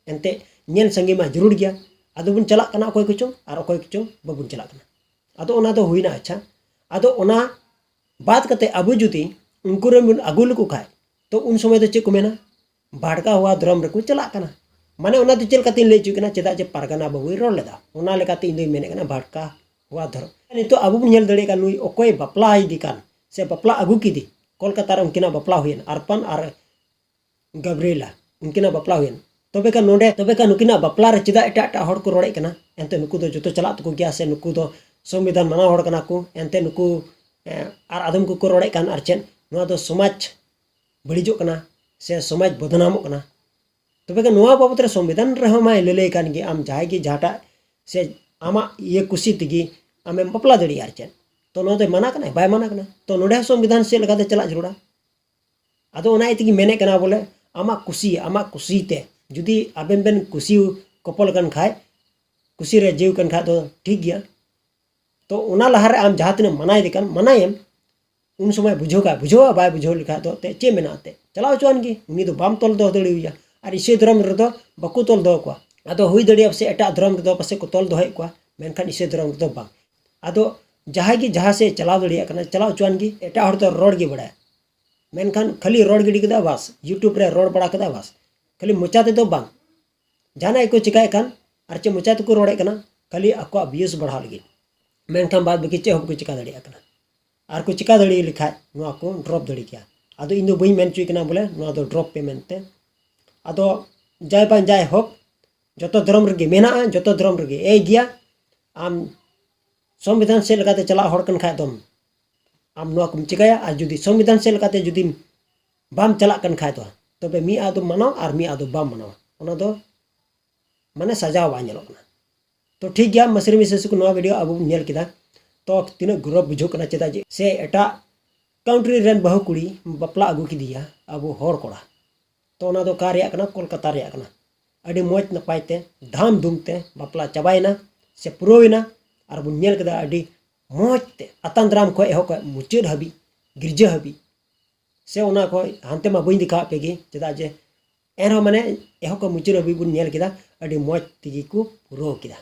ᱮᱱᱛᱮᱫ ᱧᱮᱞ ᱥᱟᱸᱜᱮ ᱢᱟ ᱡᱟᱹᱨᱩᱲ ᱜᱮᱭᱟ᱾ ᱟᱫᱚ ᱵᱚᱱ ᱪᱟᱞᱟᱜ ᱠᱟᱱᱟ ᱚᱠᱚᱭ ᱠᱚᱪᱚᱝ, ᱟᱨ ᱚᱠᱚᱭ ᱠᱚᱪᱚᱝ ᱵᱟᱵᱚᱱ ᱪᱟᱞᱟᱜ ᱠᱟᱱᱟ᱾ ᱟᱫᱚ ᱚᱱᱟ ᱫᱚ ᱦᱩᱭᱱᱟ, ᱟᱪᱪᱷᱟ᱾ ᱟᱫᱚ ᱚᱱᱟ ᱵᱟᱫ ᱠᱟᱛᱮ ᱟᱵᱚ ᱡᱩᱫᱤ ᱩᱱᱠᱩ ᱨᱮᱱ ᱵᱚᱱ ᱟᱹᱜᱩ ᱞᱮᱠᱚ ᱠᱷᱟᱡ, ᱛᱚ ᱩᱱ ᱥᱚᱢᱚᱭ ᱫᱚ ᱪᱮᱫ ᱠᱚ ᱢᱮᱱᱟ? ᱵᱷᱟᱴᱠᱟ ᱦᱚᱣᱟ ᱫᱷᱚᱨᱚᱢ ᱨᱮᱠᱚ ᱪᱟᱞᱟᱜ ᱠᱟᱱᱟ᱾ ᱢᱟᱱᱮ ᱚᱱᱟ ᱫᱚ ᱪᱮᱫ ᱞᱮᱠᱟᱛᱤᱧ ᱞᱟᱹᱭ ᱦᱚᱪᱚᱭᱮᱫ ᱠᱟᱱᱟ, ᱪᱮᱫᱟᱜ ᱡᱮ ᱯᱟᱨᱜᱟᱱᱟ ᱵᱟᱹᱵᱩᱭ ᱨᱚᱲ ᱞᱮᱫᱟ, ᱚᱱᱟ ᱞᱮᱠᱟᱛᱮ ᱤᱧ ᱫᱚᱧ ᱢᱮᱱᱮᱫ ᱠᱟᱱᱟ ᱵᱷᱟᱴᱠᱟ ᱦᱚᱣᱟ ᱫᱷᱚᱨᱚᱢ᱾ ᱱᱤᱛᱚᱜ ᱟᱵᱚ ᱵᱚᱱ ᱧᱮᱞ ᱫᱟᱲᱮᱭᱟᱜ ᱠᱟᱱ, ᱱᱩᱭ ᱚᱠᱚᱭ ᱵᱟᱯᱞᱟ ᱤᱫᱤ ᱠᱟᱱ ᱥᱮ ᱵᱟᱯᱞᱟ ᱟᱹᱜᱩ ᱠᱮᱫᱮ, ᱠᱳᱞᱠᱟᱛᱟ ᱨᱮ ᱩᱱᱠᱤᱱᱟᱜ ᱵᱟᱯᱞᱟ ᱦᱩᱭᱮᱱ, ᱟᱨᱯᱟᱱ ᱟᱨ ᱜᱟᱵᱨᱤᱭᱮᱞᱟ, ᱩᱱᱠᱤᱱᱟᱜ ᱵᱟᱯᱞᱟ ᱦᱩᱭᱮᱱ᱾ ᱛᱚᱵᱮ ᱠᱷᱟᱱ ᱱᱚᱰᱮ, ᱛᱚᱵᱮ ᱠᱷᱟᱱ ᱱᱩᱠᱤᱱᱟᱜ ᱵᱟᱯᱞᱟ ᱨᱮ ᱪᱮᱫᱟᱜ ᱮᱴᱟᱜ ᱮᱴᱟᱜ ᱦᱚᱲ ᱠᱚ ᱨᱚᱲᱮᱫ ᱠᱟᱱᱟ? ᱮᱱᱛᱮ ᱱᱩᱠᱩ ᱫᱚ ᱡᱚᱛᱚ ᱪᱟᱞᱟᱜ ᱛᱟᱠᱚ ᱜᱮᱭᱟ, ᱥᱮ ᱱᱩᱠᱩ ᱫᱚ ᱥᱚᱝᱵᱤᱫᱷᱟᱱ ᱢᱟᱱᱟᱣ ᱦᱚᱲ ᱠᱟᱱᱟ ᱠᱚ, ᱮᱱᱛᱮ ᱱᱩᱠᱩ, ᱮ, ᱟᱨ ᱟᱫᱚᱢ ᱠᱚᱠᱚ ᱨᱚᱲᱮᱫ ᱠᱟᱱ, ᱟᱨ ᱪᱮᱫ, ᱱᱚᱣᱟ ᱫᱚ ᱥᱚᱢᱟᱡᱽ ᱵᱟᱹᱲᱤᱡᱚᱜ ᱠᱟᱱᱟ ᱥᱮ ᱥᱚᱢᱟᱡᱽ ᱵᱚᱫᱱᱟᱢᱚᱜ ᱠᱟᱱᱟ᱾ ᱛᱚᱵᱮ ᱠᱷᱟᱱ ᱱᱚᱣᱟ ᱵᱟᱵᱚᱫ ᱨᱮ ᱥᱚᱝᱵᱤᱫᱷᱟᱱ ᱨᱮᱦᱚᱸ ᱢᱟᱭ ᱞᱟᱹᱞᱟᱹᱭ ᱠᱟᱱ ᱜᱮ, ᱟᱢ ᱡᱟᱦᱟᱸᱭ ᱜᱮ ᱡᱟᱦᱟᱸᱴᱟᱜ ᱥᱮ ᱟᱢᱟᱜ ᱤᱭᱟᱹ ᱠᱩᱥᱤ ᱛᱮᱜᱮ ᱟᱢᱮᱢ ᱵᱟᱯᱞᱟ ᱫᱟᱲᱮᱭᱟᱜᱼᱟ, ᱟᱨ ᱪᱮᱫ᱾ ᱛᱚ ᱱᱚᱣᱟ ᱫᱚᱭ ᱢᱟᱱᱟ ᱠᱟᱱᱟ? ᱵᱟᱭ ᱢᱟᱱᱟ ᱠᱟᱱᱟ᱾ ᱛᱚ ᱱᱚᱰᱮ ᱦᱚᱸ ᱥᱚᱝᱵᱤᱫᱷᱟᱱ ᱥᱮᱫ ᱞᱮᱠᱟᱛᱮ ᱪᱟᱞᱟᱜ ᱡᱟᱹᱨᱩᱲᱟ᱾ ᱟᱫᱚ ᱚᱱᱟ ᱤᱭᱟᱹ ᱛᱮᱜᱮ ᱢᱮᱱᱮᱫ ᱠᱟᱱᱟ ᱵᱚᱞᱮ, ᱟᱢᱟᱜ ᱠᱩᱥᱤ, ᱟᱢᱟᱜ ᱠᱩᱥᱤ ᱛᱮ ᱡᱩᱫᱤ ᱟᱵᱮᱱ ᱵᱮᱱ ᱠᱩᱥᱤ ᱠᱚᱯᱚᱞ ᱠᱟᱱ ᱠᱷᱟᱡ, ᱠᱩᱥᱤ ᱨᱮ ᱡᱤᱣᱤ ᱠᱟᱱ ᱠᱷᱟᱡ ᱫᱚ ᱴᱷᱤᱠ ᱜᱮᱭᱟ᱾ ᱛᱚ ᱚᱱᱟ ᱞᱟᱦᱟᱨᱮ ᱟᱢ ᱡᱟᱦᱟᱸ ᱛᱤᱱᱟᱹᱜ ᱢᱟᱱᱟᱭᱮᱫᱮ ᱠᱟᱱ, ᱢᱟᱱᱟᱭᱮᱢ, ᱩᱱ ᱥᱚᱢᱚᱭ ᱵᱩᱡᱷᱟᱹᱣ ᱠᱟᱜ, ᱵᱩᱡᱷᱟᱹᱣᱟ, ᱵᱟᱭ ᱵᱩᱡᱷᱟᱹᱣ ᱞᱮᱠᱷᱟᱡ ᱫᱚ ᱮᱱᱛᱮᱫ ᱪᱮᱫ ᱢᱮᱱᱟᱜᱼᱟ? ᱮᱱᱛᱮᱫ ᱪᱟᱞᱟᱣ ᱦᱚᱪᱚᱣᱟᱱ ᱜᱮ, ᱩᱱᱤ ᱫᱚ ᱵᱟᱢ ᱛᱚᱞ ᱫᱚᱦᱚ ᱫᱟᱲᱮᱣᱟᱭᱟ᱾ ᱟᱨ ᱤᱥᱟᱹᱭ ᱫᱷᱚᱨᱚᱢ ᱨᱮᱫᱚ ᱵᱟᱠᱚ ᱛᱚᱞ ᱫᱚᱦᱚ ᱠᱚᱣᱟ᱾ ᱟᱫᱚ ᱦᱩᱭ ᱫᱟᱲᱮᱭᱟᱜᱼᱟ ᱯᱟᱥᱮᱡ ᱮᱴᱟᱜ ᱫᱷᱚᱨᱚᱢ ᱨᱮᱫᱚ ᱯᱟᱥᱮᱡ ᱠᱚ ᱛᱚᱞ ᱫᱚᱦᱚᱭᱮᱫ ᱠᱚᱣᱟ, ᱢᱮᱱᱠᱷᱟᱱ ᱤᱥᱟᱹᱭ ᱫᱷᱚᱨᱚᱢ ᱨᱮᱫᱚ ᱵᱟᱝ᱾ ᱟᱫᱚ ᱡᱟᱦᱟᱸᱭ ᱜᱮ ᱡᱟᱦᱟᱸ ᱥᱮᱫ ᱪᱟᱞᱟᱣ ᱫᱟᱲᱮᱭᱟᱜ ᱠᱟᱱᱟ, ᱪᱟᱞᱟᱣ ᱦᱚᱪᱚᱣᱟᱱ ᱜᱮ᱾ ᱮᱴᱟᱜ ᱦᱚᱲ ᱫᱚ ᱨᱚᱲ ᱜᱮ ᱵᱟᱲᱟᱭᱟ, ᱢᱮᱱᱠᱷᱟᱱ ᱠᱷᱟᱹᱞᱤ ᱨᱚᱲ ᱜᱤᱰᱤ ᱠᱮᱫᱟ, ᱵᱟᱥ, YouTube ᱨᱮ ᱨᱚᱲ ᱵᱟᱲᱟ ᱠᱮᱫᱟ, ᱵᱟᱥ, ᱠᱷᱟᱹᱞᱤ ᱢᱚᱪᱟ ᱛᱮᱫᱚ ᱵᱟᱝ᱾ ᱡᱟᱦᱟᱱᱟᱜ ᱜᱮᱠᱚ ᱪᱤᱠᱟᱭᱮᱫ ᱠᱟᱱ, ᱟᱨ ᱪᱮᱫ ᱢᱚᱪᱟ ᱛᱮᱠᱚ ᱨᱚᱲᱮᱫ ᱠᱟᱱᱟ, ᱠᱷᱟᱹᱞᱤ ᱟᱠᱚᱣᱟᱜ views ᱵᱟᱲᱦᱟᱣ ᱞᱟᱹᱜᱤᱫ, ᱢᱮᱱᱠᱷᱟᱱ ᱵᱟᱫ ᱵᱟᱹᱠᱤ ᱪᱮᱫ ᱦᱚᱸ ᱵᱟᱠᱚ ᱪᱤᱠᱟ ᱫᱟᱲᱮᱭᱟᱜ ᱠᱟᱱᱟ᱾ ᱟᱨ ᱠᱚ ᱪᱤᱠᱟ ᱫᱟᱲᱮ ᱞᱮᱠᱷᱟᱡ ᱱᱚᱣᱟ ᱠᱚ drop ᱫᱟᱲᱮ ᱠᱮᱭᱟ᱾ ᱟᱫᱚ ᱤᱧ ᱫᱚ ᱵᱟᱹᱧ ᱢᱮᱱ ᱦᱚᱪᱚᱭ ᱠᱟᱱᱟ ᱵᱚᱞᱮ ᱱᱚᱣᱟ ᱫᱚ drop ᱯᱮ ᱢᱮᱱᱛᱮ᱾ ᱟᱫᱚ ᱡᱟᱭ ᱵᱟᱝ ᱡᱟᱭ ᱦᱳᱠ, ᱡᱚᱛᱚ ᱫᱷᱚᱨᱚᱢ ᱨᱮᱜᱮ ᱢᱮᱱᱟᱜᱼᱟ, ᱡᱚᱛᱚ ᱫᱷᱚᱨᱚᱢ ᱨᱮᱜᱮ ᱮᱭ ᱜᱮᱭᱟ᱾ ᱟᱢ ᱥᱚᱝᱵᱤᱫᱷᱟᱱ ᱥᱮᱫ ᱞᱮᱠᱟᱛᱮ ᱪᱟᱞᱟᱜ ᱦᱚᱲ ᱠᱟᱱ ᱠᱷᱟᱡ ᱫᱚᱢ, ᱟᱢ ᱱᱚᱣᱟ ᱠᱚᱢ ᱪᱤᱠᱟᱹᱭᱟ᱾ ᱟᱨ ᱡᱩᱫᱤ ᱥᱚᱝᱵᱤᱫᱷᱟᱱ ᱥᱮᱫ ᱞᱮᱠᱟᱛᱮ ᱡᱩᱫᱤᱢ ᱵᱟᱢ ᱪᱟᱞᱟᱜ ᱠᱟᱱ ᱠᱷᱟᱡ ᱫᱚ, ᱛᱚᱵᱮ ᱢᱤᱫ ᱟᱜ ᱫᱚᱢ ᱢᱟᱱᱟᱣᱟ ᱟᱨ ᱢᱤᱫ ᱟᱜ ᱫᱚ ᱵᱟᱢ ᱢᱟᱱᱟᱣᱟ᱾ ᱚᱱᱟ ᱫᱚ ᱢᱟᱱᱮ ᱥᱟᱡᱟᱣ ᱵᱟᱝ ᱧᱮᱞᱚᱜ ᱠᱟᱱᱟ᱾ ᱛᱚ ᱴᱷᱤᱠ ᱜᱮᱭᱟ, ᱢᱟᱹᱥᱨᱤ ᱢᱤᱥᱨᱤ ᱠᱚ, ᱱᱚᱣᱟ video ᱟᱵᱚ ᱵᱚᱱ ᱧᱮᱞ ᱠᱮᱫᱟ᱾ ᱛᱚ ᱛᱤᱱᱟᱹᱜ ᱜᱚᱨᱚᱵ ᱵᱩᱡᱷᱟᱹᱜ ᱠᱟᱱᱟ, ᱪᱮᱫᱟᱜ ᱡᱮ ᱥᱮ ᱮᱴᱟᱜ country ᱨᱮᱱ ᱵᱟᱹᱦᱩ ᱠᱩᱲᱤ ᱵᱟᱯᱞᱟ ᱟᱹᱜᱩ ᱠᱮᱫᱮᱭᱟ ᱟᱵᱚ ᱦᱚᱲ ᱠᱚᱲᱟ᱾ ᱛᱚ ᱚᱱᱟ ᱫᱚ ᱚᱠᱟ ᱨᱮᱭᱟᱜ ᱠᱟᱱᱟ? ᱠᱳᱞᱠᱟᱛᱟ ᱨᱮᱭᱟᱜ ᱠᱟᱱᱟ᱾ ᱟᱹᱰᱤ ᱢᱚᱡᱽ ᱱᱟᱯᱟᱭ ᱛᱮ ᱫᱷᱟᱢ ᱫᱷᱩᱢ ᱛᱮ ᱵᱟᱯᱞᱟ ᱪᱟᱵᱟᱭᱮᱱᱟ ᱥᱮ ᱯᱩᱨᱟᱹᱣᱮᱱᱟ᱾ ᱟᱨ ᱵᱚᱱ ᱧᱮᱞ ᱠᱮᱫᱟ ᱟᱹᱰᱤ ᱢᱚᱡᱽ ᱛᱮ ᱟᱛᱟᱝ ᱫᱟᱨᱟᱢ ᱠᱷᱚᱱ ᱮᱦᱚᱵ ᱠᱷᱚᱱ ᱢᱩᱪᱟᱹᱫ ᱦᱟᱹᱵᱤᱡ, ᱜᱤᱨᱡᱟᱹ ᱦᱟᱹᱵᱤᱡ᱾ ᱥᱮ ᱚᱱᱟ ᱠᱷᱚᱱ ᱦᱟᱱᱛᱮ ᱢᱟ ᱵᱟᱹᱧ ᱫᱮᱠᱷᱟᱣᱟᱫ ᱯᱮ ᱜᱮ, ᱪᱮᱫᱟᱜ ᱡᱮ ᱮᱱᱨᱮᱦᱚᱸ ᱢᱟᱱᱮ ᱮᱦᱚᱵ ᱠᱷᱚᱱ ᱢᱩᱪᱟᱹᱫ ᱦᱟᱹᱵᱤᱡ ᱵᱚᱱ ᱧᱮᱞ ᱠᱮᱫᱟ, ᱟᱹᱰᱤ ᱢᱚᱡᱽ ᱛᱮᱜᱮ ᱠᱚ ᱯᱩᱨᱟᱹᱣ ᱠᱮᱫᱟ᱾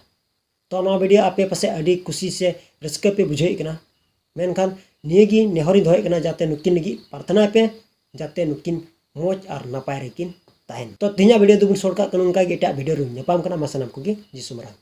ᱛᱚ ᱱᱚᱣᱟ video ᱟᱯᱮ ᱯᱟᱥᱮᱡ ᱟᱹᱰᱤ ᱠᱩᱥᱤ ᱥᱮ ᱨᱟᱹᱥᱠᱟᱹ ᱯᱮ ᱵᱩᱡᱷᱟᱹᱣᱮᱫ ᱠᱟᱱᱟ, ᱢᱮᱱᱠᱷᱟᱱ ᱱᱤᱭᱟᱹ ᱜᱮ ᱱᱮᱦᱚᱨᱤᱧ ᱫᱚᱦᱚᱭᱮᱫ ᱠᱟᱱᱟ, ᱡᱟᱛᱮ ᱱᱩᱠᱤᱱ ᱞᱟᱹᱜᱤᱫ ᱯᱨᱟᱨᱛᱷᱱᱟᱭ ᱯᱮ, ᱡᱟᱛᱮ ᱱᱩᱠᱤᱱ ᱢᱚᱡᱽ ᱟᱨ ᱱᱟᱯᱟᱭ ᱨᱮᱠᱤᱱ ᱛᱟᱦᱮᱱ᱾ ᱛᱚ ᱛᱮᱦᱮᱧᱟᱜ video ᱫᱚᱵᱚᱱ short ᱠᱟᱜ ᱠᱟᱱᱟ ᱱᱚᱝᱠᱟ ᱜᱮ, ᱮᱴᱟᱜ video ᱨᱮ ᱧᱟᱯᱟᱢ ᱠᱟᱱᱟ᱾ ᱢᱟ ᱥᱟᱱᱟᱢ ᱠᱚᱜᱮ ᱡᱤᱥᱩ ᱢᱟᱨᱟᱝ᱾